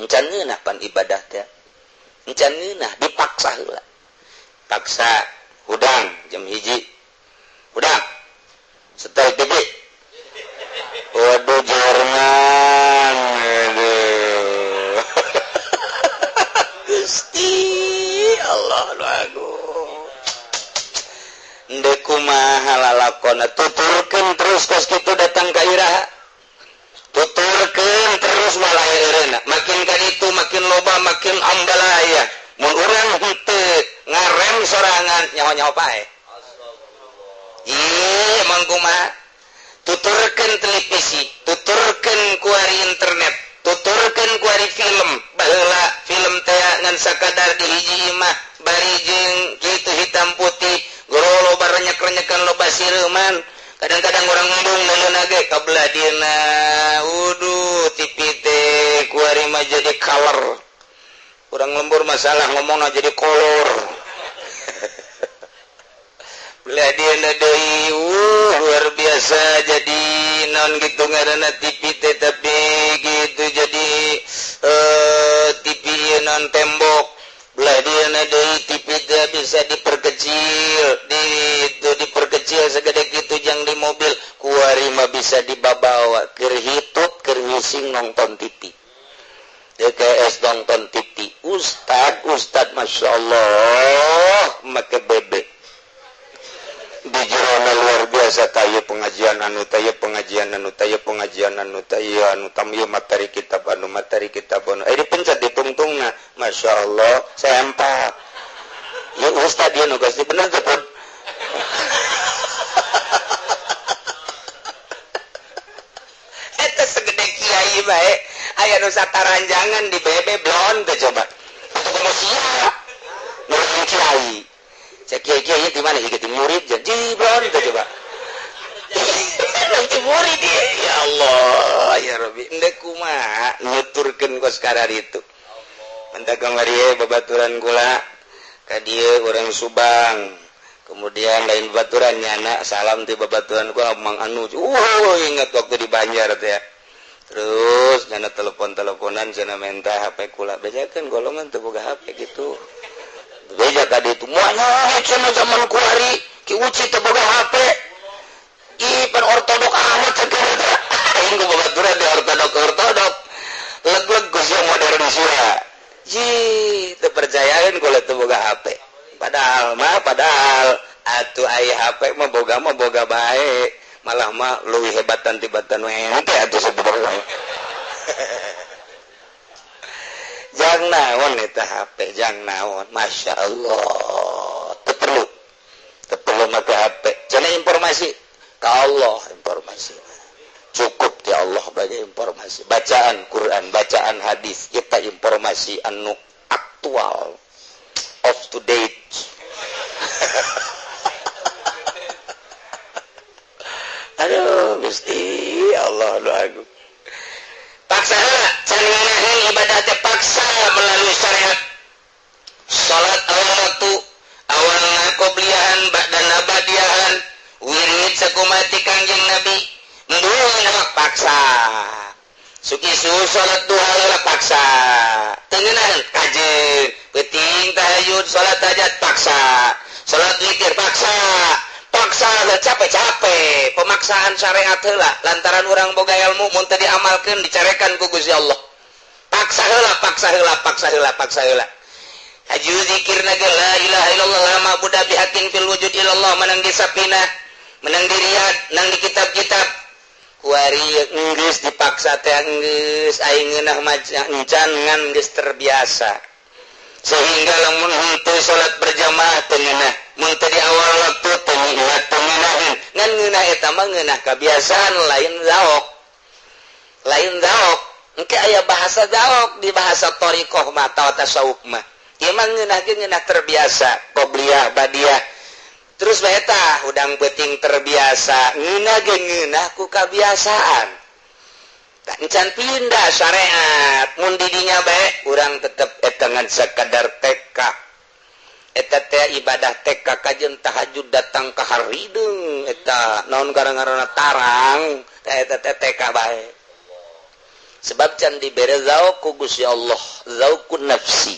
encan ngeunah pan ibadah teh encan ngeunah dipaksa heula paksa hudang jam 1 hudang setel TV waduh jerman aduh Gusti Allah agung ndek kumaha lalakona tuturkeun terus kos kitu datang ka iraha tuturkeun terus malah eureuna makin ka ditu makin loba makin ambalaya mun urang henteu ngarem sorangan nyaho-nyaho pae ieu emang kumaha tuturkeun televisi tuturkeun kuari internet tuturkeun kuari film baheula film teh ngan sakadar di hiji imah bari jeung kitu hitam putih goro loba renyek-renyekan loba sireuman kadang-kadang orang ngembung ngeunah ge kabelah dieuna wuduh TV teh kuari mah jadi color urang lembur masalah ngomongna jadi kolor belah dieuna deui luar biasa jadi naon gitu ngaranna TV teh tapi gitu jadi TV non tembok belah dieuna deui TV teh bisa diperkecil di itu diperkecil segede gitu jang di mobil kuari Kuari mah bisa dibabawa keur hitut keur ngising nonton TV. DKS nonton TV. Ustad, ustad Masya Allah make bebek. Di jerona luar biasa tayo pengajian anu tayo pengajian anu tayo pengajian anu tayo anu tam ieu materi kitab anu materi kitab anu dipencet ditungtungna Masya Allah sempak. Ya ustad ieu nu geus bener teh pun. Eta segede kiai bae aya nu sataranjangan di bebe blon teh coba. Kumaha sia? Nu kiai. Cek kiai-kiai di mana ieu murid jadi blon teh coba. Nanti murid ya Allah ya Rabbi endek kumaha nuturkeun kos kararitu. Mentak kamari babaturan kula ka dieu urang Subang. Kemudian lain babaturan nyana salam ti babaturan kula Mang Anu. Ingat waktu di Banjar teh ya. Terus nyana telepon-teleponan cenah menta HP kula. Bejakeun golongan teu boga HP gitu. Beja ka ditu moal cenah zaman kuari Ki Uci teu boga HP. Ih pan ortodok amat cenah teh. Aing ku babaturan di ortodok-ortodok. Leg-leg ku sia modern sia. Ji teu percayaeun kula teu boga HP. Padahal mah padahal atuh aya HP mah boga bae. Malah mah leuwih hebatan tibatan we ente atuh sabenerna. Jang naon eta HP, jang naon. Masya Allah. Teu perlu. Teu perlu make HP. Cenah informasi ka Allah informasi. Cukup ti Allah bagi informasi. Bacaan Quran, bacaan hadis, kita informasi anu aktual, up to date. Aduh, Gusti Allah nu agung. Paksa can ngeunaheun ibadah teh paksa melalui syariat. Salat awal waktu, awal qobliyahan, ba'dan ba'diyahan, wirid sakumati Kangjeng Nabi. Mendung paksa. Sukisu salat duha heula paksa. Teu ngeunaheun kajeun, peuting tahajud salat hajat paksa. Salat witir paksa. Paksa capek-capek pemaksaan syariat heula lantaran urang boga ilmu mun teu diamalkeun dicarekan ku Gusti Allah. Paksa heula, paksa heula, paksa heula, paksa heula. Haju zikirna ge la ilaha illallah la ma'budu bihaqqin fil wujud illallah menang di Sapinah, menang di Riyad, menang di kitab-kitab. Kuari geus dipaksa teh geus aing ngeunah encan ngan geus terbiasa. Sehingga lamun henteu salat berjamaah teu ngeunah, mun teu di awal waktu teu ngeunah teu ngeunaheun. Ngan ngeunah eta mah ngeunah kabiasaan lain zaok. Lain zaok. Engke aya bahasa zaok di bahasa thariqah mah atawa tasawuf mah. Ieu mah ngeunah ge ngeunah terbiasa, qobliyah, badiah. Terus bae tah hudang peuting terbiasa, ngeunah ge ngeunah ku kabiasaan. Encan pindah syariat mun didinya bae urang tetep eta ngan sakadar TK eta teh ibadah TK kajeun tahajud datang ka harideung eta naon gara-garana tarang eta teh TK bae sebab can dibere zauk ku Gusti Allah zaukun nafsi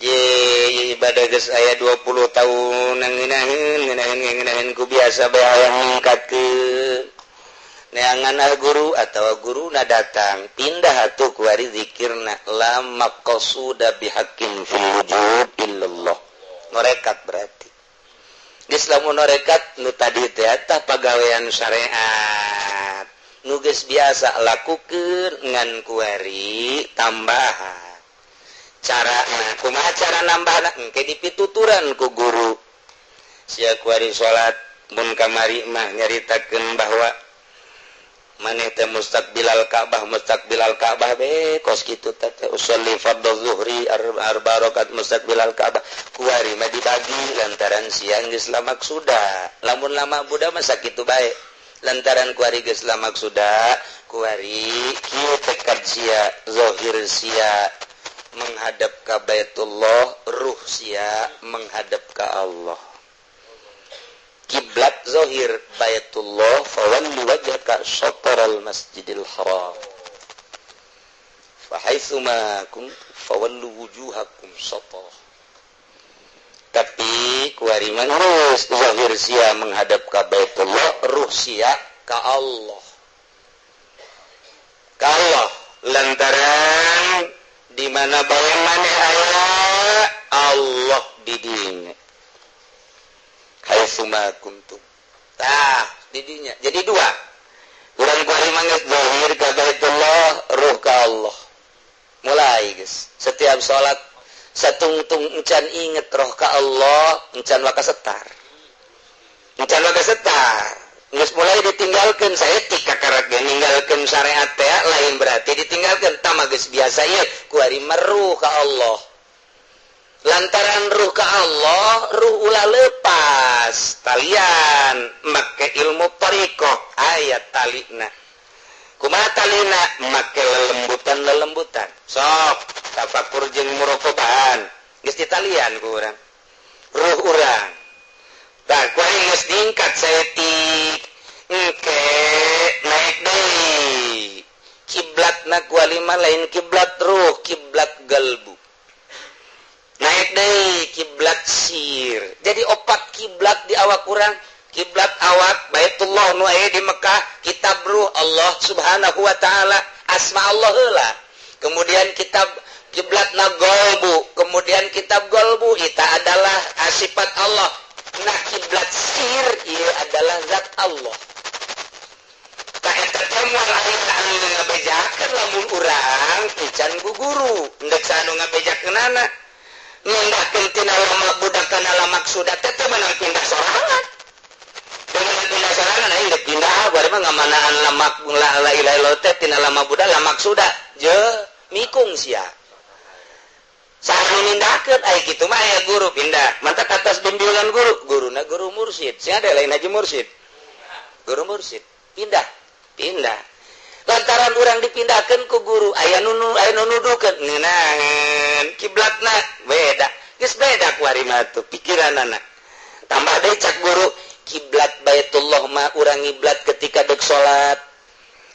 ye ibadah geus aya 20 tahun ngeunaheun ngeunaheun ngeunaheun ku biasa bae hayang ningkatkeun neangan guru atau guru na datang pindah atuh ku ari zikirna la maqsuda bihaqqin fil wujud illallah norekat berarti geus lamun norekat nu tadi teh eta pagawean syariat nu geus biasa lakukeun ngan kuari tambahan carana kumaha cara nambahna engke dipituturan ku guru sia kuari salat mun kamari mah nyaritakeun bahwa maneh teh mustaqbilal Ka'bah mustaqbilal Ka'bah be kos kitu teh usolli fardhu zuhri arba rakaat mustaqbilal Ka'bah kuari mah dibagi lantaran siang geus lamak suda lamun lama budak mah sakitu bae lantaran kuari geus lamak suda kuari kieu tekad sia zahir sia menghadap ka Baitullah ruh sia menghadap ka Allah. Kiblat zahir Baitullah fawalli wajhaka syatral Masjidil Haram fa haitsuma kuntum fawallu wujuhakum syatra. Tapi kuari mah geus zahir sia menghadap ka Baitullah, ruh sia ka Allah. Ka Allah lantaran di mana bae maneh aya Allah di dinya. Haitsuma kuntum. Tah, di dinya. Jadi dua. Urang kuari mah geus zahir ka Baitullah, ruh ka Allah. Mulai geus. Setiap salat satungtung encan inget roh ka Allah, encan waka setar. Encan waka setar. Geus mulai ditinggalkeun saeutik kakarak ge ninggalkeun syariat teh lain berarti ditinggalkeun tah geus biasa ieu kuari meruh ka Allah. Lantaran ruh ka Allah, ruh ulah lepas talian make ilmu thariqah aya talina. Kumaha talina make lelembutan-lelembutan. Sok tafakur jeung muraqabahan geus ditalian ku urang. Ruh urang. Tah kuari geus ningkat saeutik engke naik deui. Kiblatna kuari mah lain kiblat ruh, kiblat galbu. Naik deui kiblat sir. Jadi opat kiblat di awak urang. Kiblat awak Baitullah nu aya di Mekah, kitab ruh Allah Subhanahu wa taala, asma Allah heula. Kemudian kitab kiblatna golbu, kemudian kitab golbu itu adalah sifat Allah. Nah kiblat sir ieu adalah zat Allah. Tah eta teh moal aya anu ngabejakeun lamun urang encan ku guru, endek anu ngabejakeunana. Mindahkeun tina lama budak kana lamak sudah teh teu meunang pindah sorangan. Dengan pindah sorangan aing geus pindah bari mah ngamanaan lamak la ilaha illallah teh tina lama budak lamak sudah je mikung sia. Saha mindahkeun aya kitu mah aya guru pindah. Mantak atas bimbingan guru, guruna guru mursyid. Sia ada lain haji mursyid. Guru mursyid pindah, pindah. Lantaran urang dipindahkeun ku guru, aya nu nuduhkeun ngeunaheun kiblatna beda. Geus beda kuari mah tuh pikiranana. Tambah deui cak guru, kiblat Baitullah mah urang ngiblat ketika dek salat.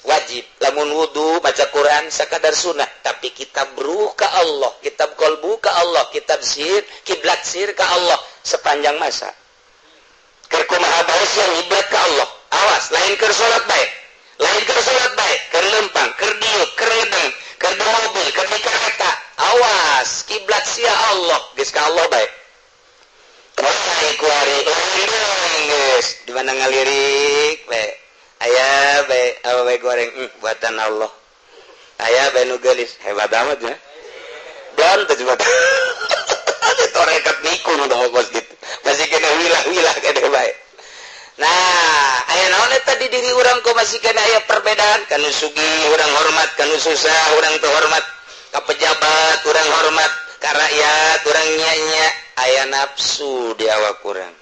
Wajib lamun wudu baca Quran sakadar sunnah, tapi kitab ruh ka Allah, kitab qalbu ka Allah, kitab sir, kiblat sir ka Allah sepanjang masa. Keur kumaha bae sia ngiblat ka Allah. Awas, lain keur salat bae. Lain keur salat bae, keur lempang, keur diuk, keur ledeng, keur di mobil, keur di kereta. Awas, kiblat sia Allah, geus ka Allah bae. Mulai kuari geus di mana ngalirik bae. Aya bae apa bae goreng buatan Allah. Aya bae nu geulis, hebat amat ya. Dan teh cuma ada torekat nikung udah bos gitu. Masih kena wilah-wilah kene bae. Nah, aya naon eta di diri urang kok masih kena aya perbedaan kanu sugih urang hormat, kanu susah urang teu hormat, ka pejabat urang hormat, ka rakyat urang nya-nya. Aya nafsu di awak urang.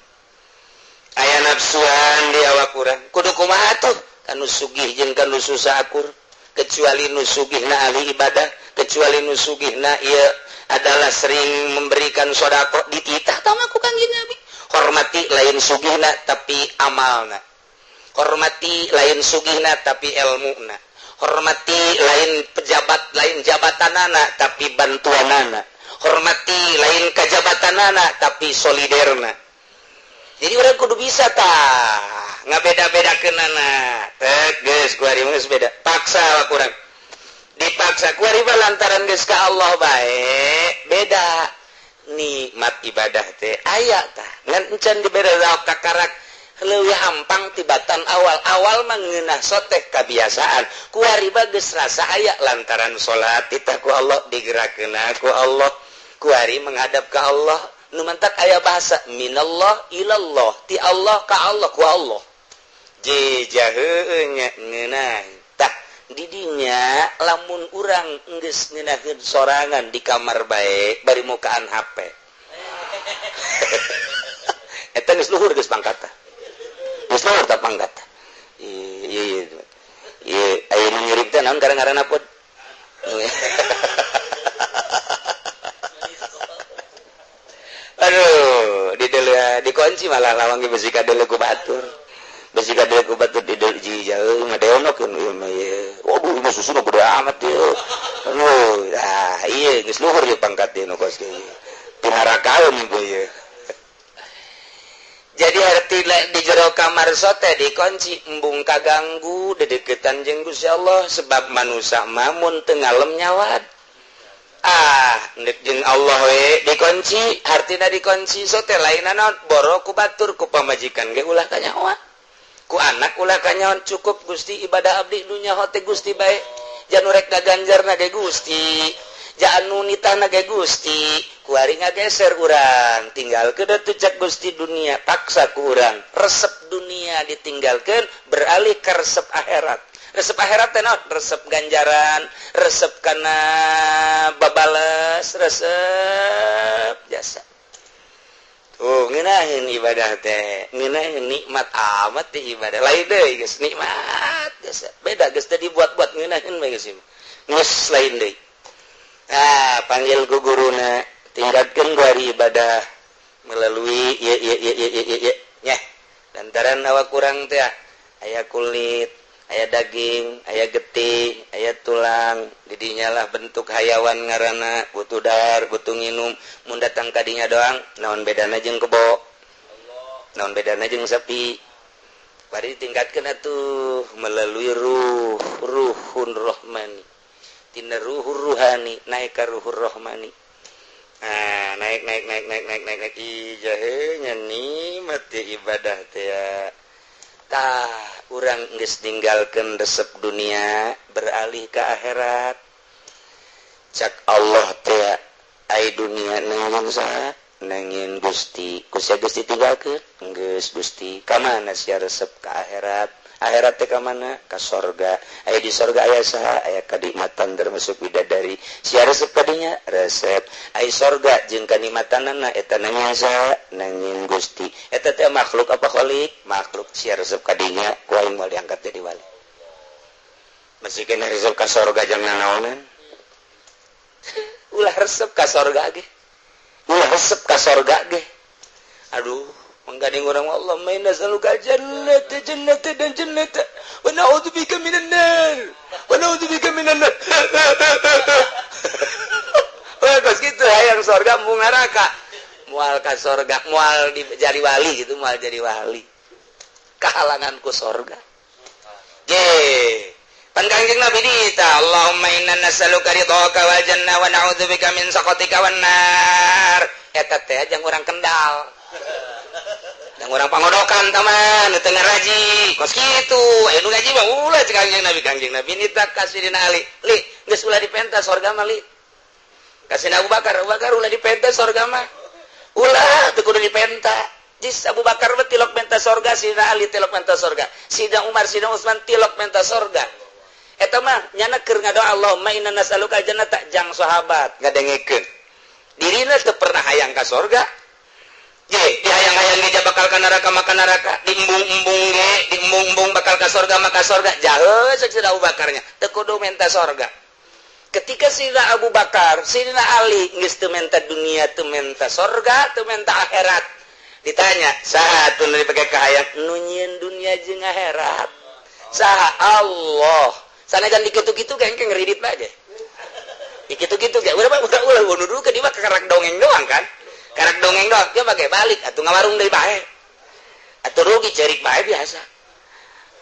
Aya nafsuan di awak urang. Kudu kumaha tuh? Kanu sugih jeung kanu susah akur. Kecuali nu sugihna ahli ibadah, kecuali nu sugihna ieu adalah sering memberikan sedekah dititah tah mah ku Kangjeng Nabi. Hormati lain sugihna tapi amalna. Hormati lain sugihna tapi ilmuna. Hormati lain pejabat lain jabatanana tapi bantuanana. Hormati lain kajabatanana tapi soliderna. Jadi orang kudu bisa tah ngabeda-bedakeunana. Tek geus kuari mah geus beda. Paksa awak urang. Dipaksa kuari mah lantaran geus ka Allah bae beda. Nikmat ibadah teh aya tah. Ngan encan dibere kakarak leuwih hampang tibatan awal. Awal mah ngeunah soteh kabiasaan. Kuari mah geus rasa aya lantaran salat titah ku Allah digerakeunna ku Allah. Kuari menghadap ka Allah. Nu mantak aya bahasa minallah ilallah, ti Allah ka Allah ku Allah. Jejaheunya ngeunah. Tah didinya lamun urang geus ngeunaheun sorangan di kamar bae bari mukaan HP. Eta geus luhur geus pangkata. Geus luhur tah pangkata. Ieu ieu. Ieu aya nu ngirim teh naon ngaran-ngaranna pod. Aduh, di dikunci malah lawang ge besi kadele ku batur. Besi kadele ku batur di jauh ngadeonokeun ieu mah ieu. Waduh, mah susuna gede amat ieu. Aduh, ah ieu geus luhur ieu pangkat ieu nu kos kieu. Pinarakaeun ieu ieu. Jadi arti di jero kamar sote dikunci embung kaganggu dedeketan jeung Gusti Allah sebab manusia mamun teu ngalem nyawat. Ah, ndek jeung Allah we dikunci, hartina dikunci sote lainna naon boro ku batur ku pamajikan ge ulah kanyahoan. Ku anak ulah kanyahoan cukup Gusti ibadah abdi nu nyaho teh Gusti bae. Janu rek ngaganjarna ge Gusti. Janu nitahna ge Gusti. Kuari ngageser urang, tinggalkeun atuh cek Gusti dunia, paksa ku urang. Resep dunia ditinggalkeun beralih ke resep akhirat. Resep akhirat teh naon? Resep ganjaran, resep kana babales, resep jasa. Tuh ngeunaheun ibadah teh, ngeunaheun nikmat amat teh ibadah. Lain deui geus nikmat jasa. Beda geus teh dibuat-buat ngeunaheun bae geus. Geus lain deui. Ah, panggil ku guruna, tingkatkeun ku ibadah melalui ieu ieu ieu ieu ieu nya. Lantaran awak kurang teh aya kulit, aya daging, aya getih, aya tulang, didinya lah bentuk hayawan ngaranna, butuh dahar, butuh nginum, mun datang ka dinya doang, naon bedana jeung kebo? Naon bedana jeung sapi? Bari ditingkatkeun atuh melalui ruh, ruhun rohmani. Tina ruhur ruhani naik ka ruhur rohmani. Nah, naik naik naik naik naik naik naik ijahe nya nikmat ibadah teh. Tah, urang geus ninggalkeun resep dunia beralih ke akhirat. Cak Allah teh ai dunia nangin saha? Nangin Gusti. Ku sia Gusti tinggalkeun? Geus Gusti. Ka mana sia resep ka akhirat? Akhirat teh ka mana? Ka sorga. Aya di sorga aya saha? Aya kanikmatan termasuk bidadari. Sia resep ka dinya? Resep. Aya sorga jeung kanikmatanana eta nangin saha? Nangin Gusti. Eta teh makhluk apa khalik? Makhluk. Sia resep ka dinya ku aing moal diangkat jadi wali. Masih kena resep ka sorga jeung nanaonan? Ulah resep ka sorga ge. Ulah resep ka sorga ge. Aduh, menggandeng orang Allah main nas'aluka jannata jannata dan jannata wa na'udzubika minan nar wa na'udzubika minan nar. Wah, kos kitu hayang sorga embung neraka. Moal ka sorga, moal di jadi wali gitu, moal jadi wali. Kahalangan ku sorga. Ge. Pan Kangjeng Nabi dita, Allahumma inna nas'aluka ridhaka wal jannah wa na'udzubika min sakhatika wan nar. Eta teh jang urang Kendal. Yang orang pangodokan taman teu ngaraji kos kitu aya nu ngaji mah ulah cek Kangjeng Nabi nita ka Sidina Ali li geus ulah dipenta sorga mah li ka Sidina Abu Bakar Abu Bakar ulah dipenta sorga mah ulah teu kudu dipenta jis Abu Bakar mah tilok menta sorga Sidina Ali tilok menta sorga Sidina Umar Sidina Utsman tilok menta sorga eta mah nyana keur ngadoa Allahumma inna nas'aluka jannata jang sahabat ngadengekeun dirina teu pernah hayang ka sorga. Ye, dihayang-hayang ge bakal ka neraka maka neraka, diembung-embung ge, diembung-embung bakal ka sorga maka sorga. Jauh cek Sidina Abu Bakarnya, teu kudu menta sorga. Ketika Sidina Abu Bakar, Sidina Ali geus teu menta dunia, teu menta sorga, teu menta akhirat. Ditanya, saha atuh nu dipake kahayang? Nu nyieun dunia jeung akhirat. Saha? Allah. Sanajan dikitu-kitu ge engke ngeridit bae ge. Dikitu-kitu ge, ulah ulah ulah dulu ke dia mah karak dongeng doang kan. Karak dongeng doang, dia pakai balik atau ngawarung deui bae. Atuh rugi cerik bae biasa.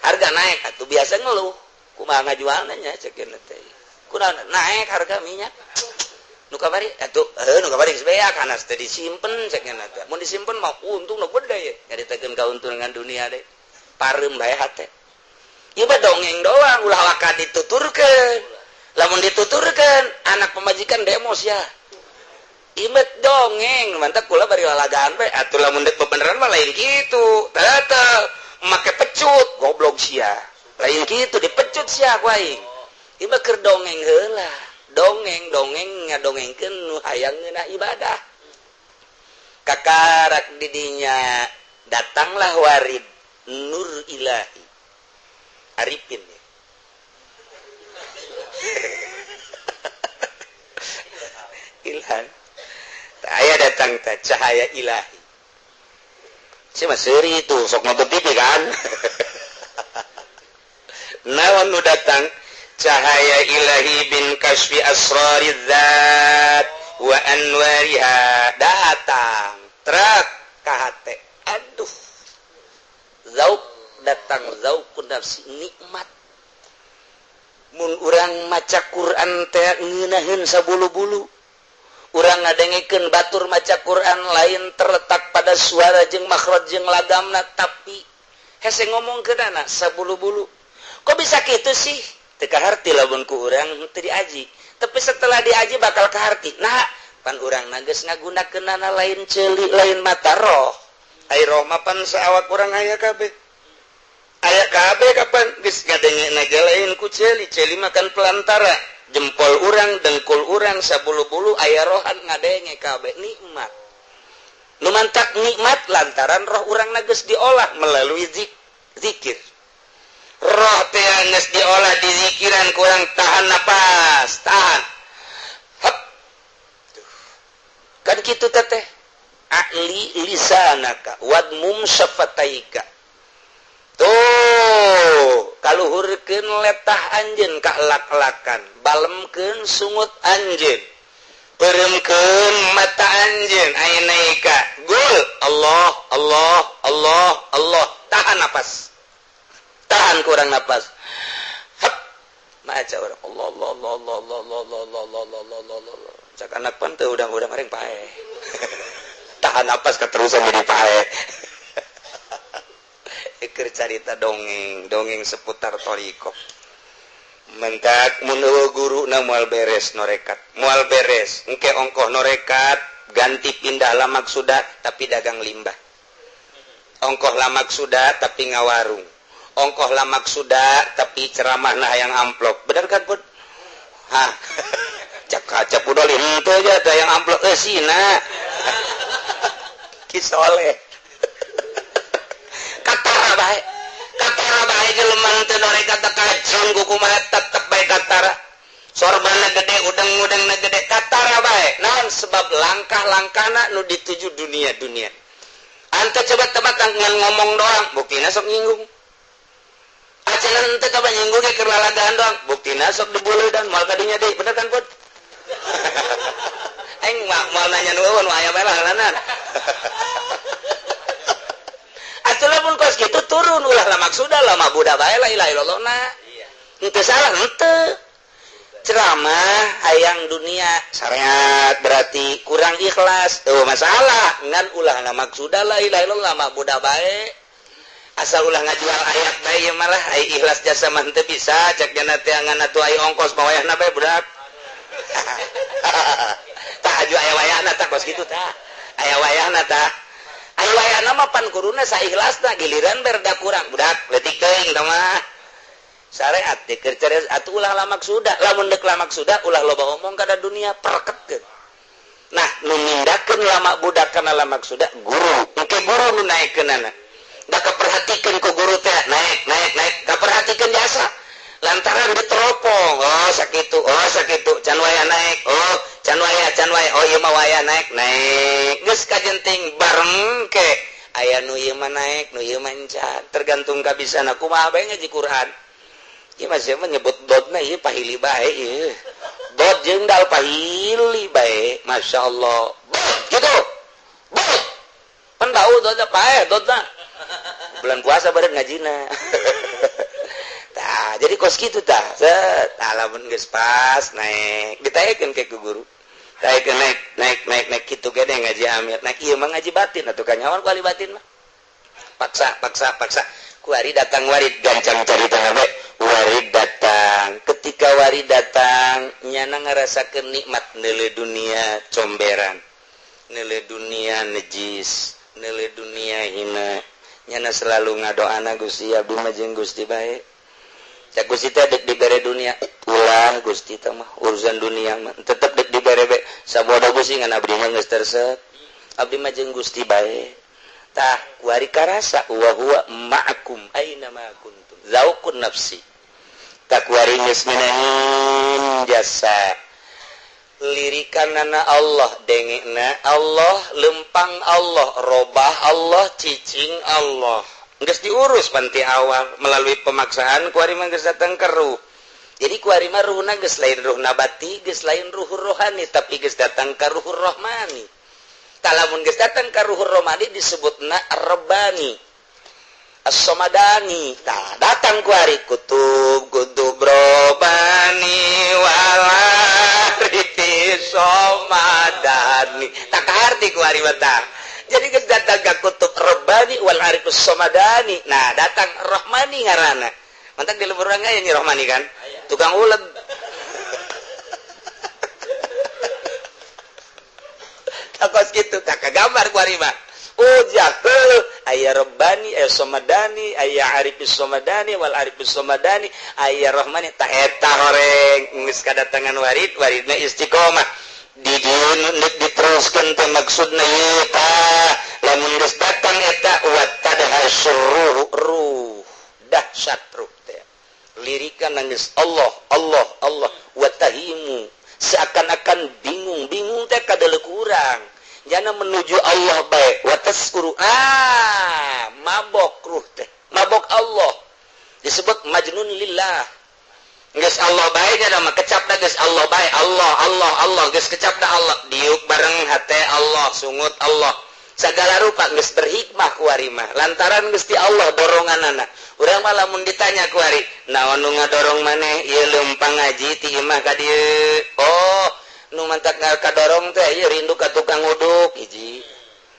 Harga naik atuh biasa ngeluh. Kumaha ngajualna nya ceuk teh. Kunaon naik harga minyak. Nu kamari atuh heuh nu kamari geus beak hanas teh disimpen ceuk teh. Mun disimpen mah untung nu gede ye. Nyaritakeun kauntungan dunia deui. Pareum bae hate. Ieu mah dongeng doang ulah waka dituturkeun. Lamun dituturkeun anak pemajikan demo sia. Imet dongeng mantap kula bari lalagaan bae atuh lamun dek bebeneran mah lain kitu tetep make pecut goblok sia lain kitu dipecut sia ku aing ieu mah keur dongeng heula dongeng dongeng ngadongengkeun nu hayang ngeunah ibadah kakarak didinya datanglah warid nur ilahi arifin ya. Ilham aya datang teh cahaya ilahi. Si mah seuri tuh sok nonton TV kan. Naon nu datang cahaya ilahi bin kasfi asrariz zat wa anwariha datang trek ka hate. Aduh. Zauk datang zauqun nafsi nikmat. Mun urang maca Quran teh ngeunaheun sabulu-bulu. Urang ngadengekeun batur maca Quran lain terletak pada suara jeung makhraj jeung lagamna tapi hese ngomongkeunana sabulu-bulu. Kok bisa kitu sih? Teu kaharti lamun ku urang teu diaji. Tapi setelah diaji bakal kaharti. Nah, pan urang geus ngagunakeunana lain ceuli lain mata roh. Ai roh mah pan saawak urang aya kabeh. Aya kabeh kapan geus ngadengena ge lain ku ceuli, ceuli mah kan pelantara. Jempol urang, dengkul urang, sabulu-bulu aya rohan ngadenge kabeh nikmat. Nu mantak nikmat lantaran roh urang geus diolah melalui zikir. Roh teh geus diolah di zikiran kurang tahan napas, tahan. Hep. Tuh. Kan kitu teh. A'li lisanaka wadmum syafataika. Tuh, kaluhurkeun letah anjeun ka lak-lakan, balemkeun sungut anjeun. Peuremkeun mata anjeun ayeuna gul Allah Allah Allah Allah, tahan napas. Tahan kurang napas. Hep. Maca urang Allah Allah Allah Allah Allah Allah Allah Allah Allah Allah. Cak anak pan teu udang-udang areng paeh. Tahan napas keterusan jadi paeh. Keur carita dongeng, dongeng seputar thoriqoh. Mentak mun eueuh guruna moal beres norekat, moal beres. Engke ongkoh norekat, ganti pindah lamak sudah tapi dagang limbah. Ongkoh lamak sudah tapi ngawarung. Ongkoh lamak sudah tapi ceramah nah yang amplop. Bener kan Pun? Hah. Cak kaca pudol henteu aja ada yang amplop sina. Ki soleh. Katara bae. Katara bae jelema teu norekat kajon kumaha tetep bae katara. Sorbanna gede, udeng-udengna gede, katara bae. Naon sebab langkah-langkahna nu dituju dunia-dunia. Ante coba tempat ngan ngomong doang, buktina sok nyinggung. Acan teu coba nyinggung ge keur lalagaan doang, buktina sok dibuleudan moal kadinya deui, bener kan Put? Aing moal nanya nu eueuh nu aya bae lah lanan. Atuh lamun kos kitu turun ulah lamak sudah lama budak bae la ilaha illallah na. Henteu salah henteu. Ceramah hayang dunia syariat berarti kurang ikhlas, eueuh masalah ngan ulah lamak sudah la ilaha illallah lama budak bae. Asal ulah ngajual ayat bae ieu malah ai ikhlas jasa mah teu bisa cek jana teh ngan atuh ai ongkos mawayahna bae budak. Tah aju aya wayahna tah kos kitu tah. Aya wayahna tah. Aya wayahna mah pan kuruna saikhlasna giliran berda kurang budak leutik teuing tah mah. Syariat teh keur atuh ulah lamak sudah, lamun deuk lamak sudah ulah loba omong kana dunia perketkeun. Nah, nu nindakeun lamak budak kana lamak sudah guru. Engke guru nu naekkeunana. Da kaperhatikeun ku guru teh naik naik naik kaperhatikeun jasa lantaran diteropong oh sakitu can waya naik oh can waya oh ieu mah waya naik naik geus kajenting bareng ke aya nu ieu mah naik nu ieu mah encan tergantung kabisana kumaha bae ngaji Quran ieu mah sia nyebut dotna ieu pahili bae ieu dot jeung dal pahili bae masyaallah gitu bot pan bau dotna paeh dotna bulan puasa bareng ngajina. Tah, jadi kos kitu tah. Set, lamun geus pas naik, ditaekeun ke ku guru. Taekeun naik naik naik naik kitu ge ngaji amil. Naik ieu mah ngaji batin atuh kanyawan ku ahli batin mah. Paksa paksa paksa. Ku ari datang warid gancang carita bae. Warid datang. Ketika warid datang, nyana ngarasakeun nikmat neuleuh dunia comberan. Neuleuh dunia nejis, neuleuh dunia hina. Nyana selalu ngadoana Gusti abdi mah jeung Gusti bae. Cak Gusti teh dek dibere dunia. Ulah Gusti teh mah urusan dunia mah tetep dek dibere bae. Sabodo Gusti ngan abdi mah geus tersep. Abdi mah jeung Gusti bae. Tah kuari karasa wa huwa ma'akum aina ma kuntum. Zauqun nafsi. Tah kuari geus meunang jasa. Lirikanana Allah, dengekna Allah, lempang Allah, robah Allah, cicing Allah. Geus diurus panti awal melalui pemaksaan kuari mah geus datang ke ruh. Jadi kuari mah ruhna geus lain ruh nabati, geus lain ruh rohani, tapi geus datang ka ruh rohmani. Talamun geus datang ka ruh rohmani disebutna rabbani. As-Somadani. Tah datang ku ari kutub kutub robani walarifi somadani. Tak arti ku ari mah. Jadi geus datang ka kutub robani wal arifus somadani. Nah datang Rohmani ngaranna. Mantak di lembur urang aya Nyi Rohmani kan? Tukang uleg. Takos kitu tak kagambar ku ari mah. Ujah aya Rabbani, aya Somadani, aya Arifus Somadani wal Arifus Somadani, aya Rohmani. Tak eta horeng geus kadatangan warid, waridna istiqomah. Di dieu nu diteruskeun teh maksudna ieu tah lamun geus datang eta wa tadhasyuruh ruh dahsyat ruh teh. Lirikan nangis Allah Allah Allah wa tahimu seakan-akan bingung-bingung teh kadeuleuk urang. Jana menuju Allah baik wataskuru mabok ruh teh mabok Allah disebut majnun lillah. Geus Allah bae nya mah kecap da geus Allah bae Allah Allah Allah geus kecap da Allah diuk bareng hate Allah sungut Allah sagala rupa geus berhikmah ku ari mah lantaran Gusti Allah doronganana. Urang mah lamun ditanya ku ari naon nu ngadorong maneh ieu leumpang ngaji ti imah ka dieu. Oh nu mantak kadorong teh ieu rindu ka tukang uduk hiji.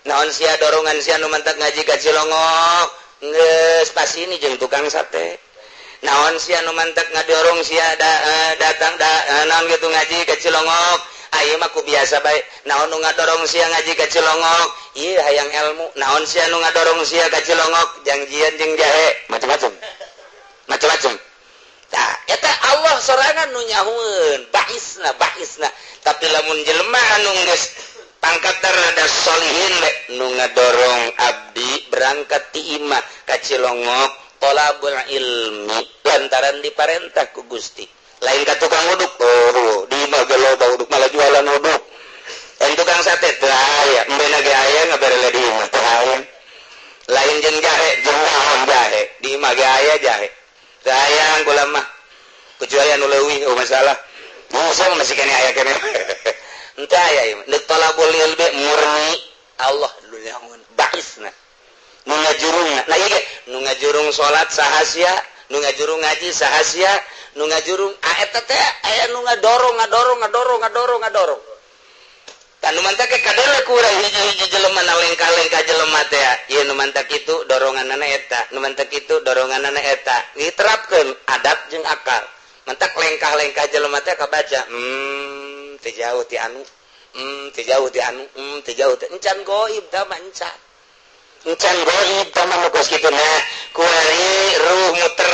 Naon sia dorongan sia nu mantak ngaji ka Cilongok geus pasini jeung tukang sate. Naon sia nu mantak ngadorong sia datang naon kitu ngaji ka Cilongok ieu mah ku biasa bae. Naon nu ngadorong sia ngaji ka Cilongok ieu hayang ilmu. Naon sia nu ngadorong sia ka Cilongok jangjian jeung jahe macam-macam. Macam-macam. Tah eta Allah sorangan nu nyahueun baisna baisna. Tapi lamun jelema anu geus pangkat rada solihin we nu ngadorong abdi berangkat ti imah ka Cilongok tolabul ilmi lantaran diparentah ku Gusti. Lain ka tukang uduk, oh di imah ge loba uduk malah jualan uduk. Lain tukang sate teu aya, embena ge aya ngabarele di imah teu aya. Lain jeung jahe, jeung naon jahe, di imah ge aya jahe. Teu aya kula mah. Kecuali anu leuwih oh masalah. Musa masih kene aya kene. Entah aya ieu. Deuk tolabul ilmi murni Allah nyahoeun baisna. Nu ngajurungna. Nah ieu ge nu ngajurung salat saha sia, nu ngajurung ngaji saha sia, nu ngajurung eta teh aya nu ngadorong ngadorong ngadorong ngadorong ngadorong. Tah nu mantak ge kadele ku urang hiji-hiji jelema na lengkah-lengkah jelema teh. Ieu nu mantak kitu doronganana eta, nu mantak kitu doronganana eta. Diterapkeun adab jeung akal. Mantak lengkah-lengkah jelema teh kabaca, teu jauh ti anu, teu jauh ti anu, teu jauh ti encan goib tah mah encan. Encan goib tah mah kos kitu. Nah, kuari ruh muter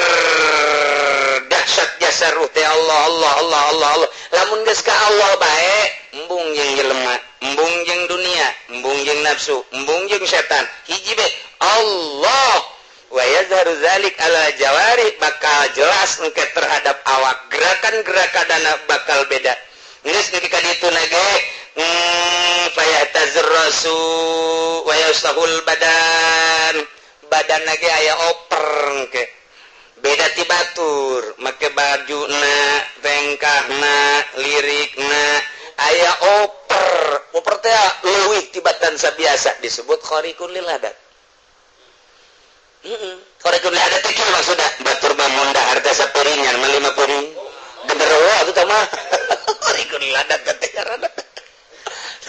dahsyat jasa ruh teh Allah Allah Allah Allah Allah. Lamun geus ka Allah bae, embung jeung jelema, embung jeung dunia, embung jeung nafsu, embung jeung setan. Hiji be Allah. Wa yazharu zalik ala jawari bakal jelas engke terhadap awak gerakan-gerakan dana bakal beda. Geus nepi ka ditu na ge fayatazrasu wa yasahul badan. Badan ge aya oper engke. Beda ti batur, make bajuna, tengkahna, lirikna aya oper. Oper teh leuwih tibatan sabiasa disebut khariqun lil adat. Khariqun lil adat teh kieu maksudna batur mah mun dahar teh sapiringan mah 5 piring. Genderuwo atuh tah mah. Khariqun lil adat teh ngaranna.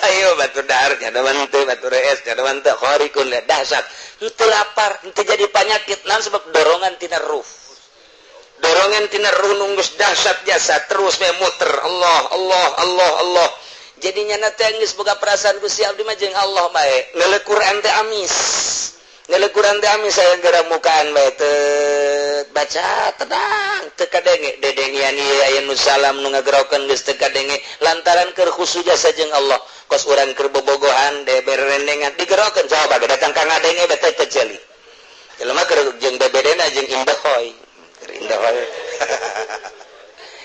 Ayo batur dahar jadawan teu, batur es jadawan teu, khariqun lil dahsyat. Henteu lapar, henteu jadi panyakit naon sebab dorongan tina ruh. Dorongan tina ruh nu geus dahsyat jasa terus we muter Allah Allah Allah Allah. Jadi nyana teh geus boga perasaan Gusti abdi mah jeung Allah bae. Ngeuleuk Quran teh amis. Ngelekuran teh amis saya gara mukaan bae teu baca tenang teu kadenge dedengian ieu aya nu salam nu ngagerokeun geus teu kadenge lantaran keur khusu jasa jeung Allah. Kos urang keur bobogohan deberendengan digerokeun coba ge datang ka ngadenge beh teu ceuli. Jelema keur jeung bebedena jeung indahoy. Keur indahoy.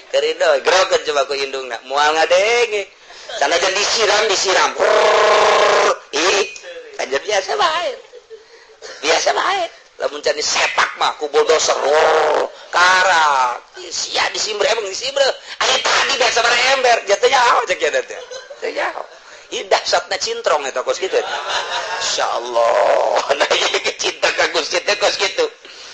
Keur indahoy gerokeun coba ku indungna moal ngadenge. Sanajan disiram disiram. Ih, aja biasa bae. Biasa bae. Lamun can disepak mah ku bulldozer. Karak. Sia disimbre emang disimbre. Aya tadi biasa bara ember, jatuhnya nyaho cek ya teh. Teu nyaho. Ieu dahsyatna cintrong eta kos kitu. Insyaallah. Nah ieu cinta ka Gusti teh kos kitu.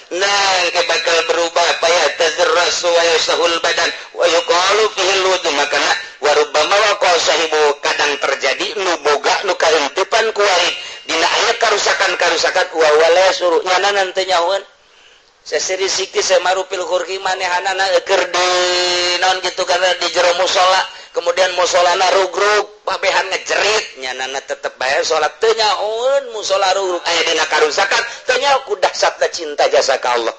Nah bakal berubah paya tazarrasu wa yusahul badan wa yuqalu fihi ludu makana wa rubbama waqa sahibu kadang terjadi nu boga nu kahintipan ku warid dina aya karusakan-karusakan wa wala suruh nyana teu nyahoeun seseri sikti semarupil khurki manehanana keur di naon kitu karena di jero musala kemudian musolana rugrug pabehan ngejerit nyanana tetep bae salat teu nyahoeun musola rugrug aya dina karusakan teu nyaho ku dahsyatna cinta jasa ka Allah.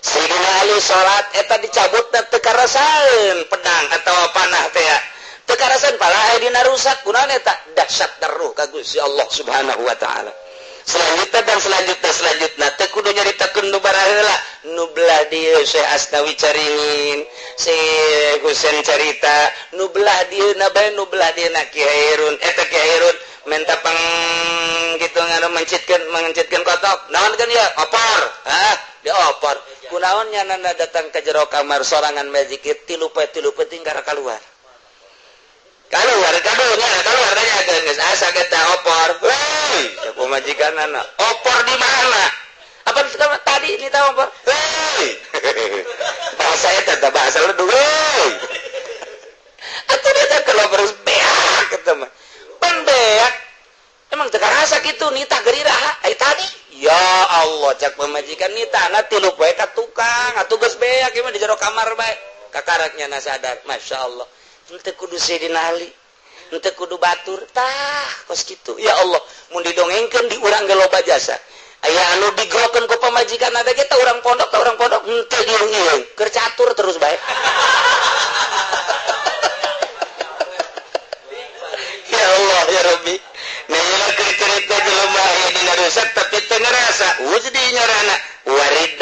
Sayyidina Ali salat eta dicabutna teu karasaeun pedang atawa panah teh teu karasaeun pala aya dina rusak kunaon eta dahsyatna ruh ka Gusti Allah Subhanahu wa taala. Selanjutnya dan selanjutnya teu kudu nyaritakeun nu baraheula nu belah dieu Syekh Asnawi Caringin Syekh Husein carita nu belah dieu na bae nu belah dieu na Ki Hairun eta Ki Hairun menta pang kitu nganu mencitkeun kotok naon kan ieu opor hah diopor kunaon nyanana datang ke jero kamar sorangan mazikir tilu poe tilu peuting kana kaluar keluar kadunya keluar tanya geus asa kita opor heuy cek pamajikanana opor di mana apa tadi ini tahu opor heuy bahasa eta teh bahasa lu heuy atuh dia kalau terus beak kitu mah pan beak emang teu karasa kitu nitah geuriraha ai tadi ya Allah cek pamajikan nitahna tilu poe ka tukang atuh geus beak ieu mah di jero kamar bae kakaraknya na sadar masyaallah henteu kudu Sayyidina Ali henteu kudu batur tah kos kitu ya Allah mun didongengkeun di urang ge loba jasa aya anu digrokeun ku pamajikan ada ge tah urang pondok henteu ieu-ieu keur catur terus bae. Ya Allah ya Rabbi nah keur cerita jelema aya dina rusak tapi teu ngarasa wujud di nyorana warid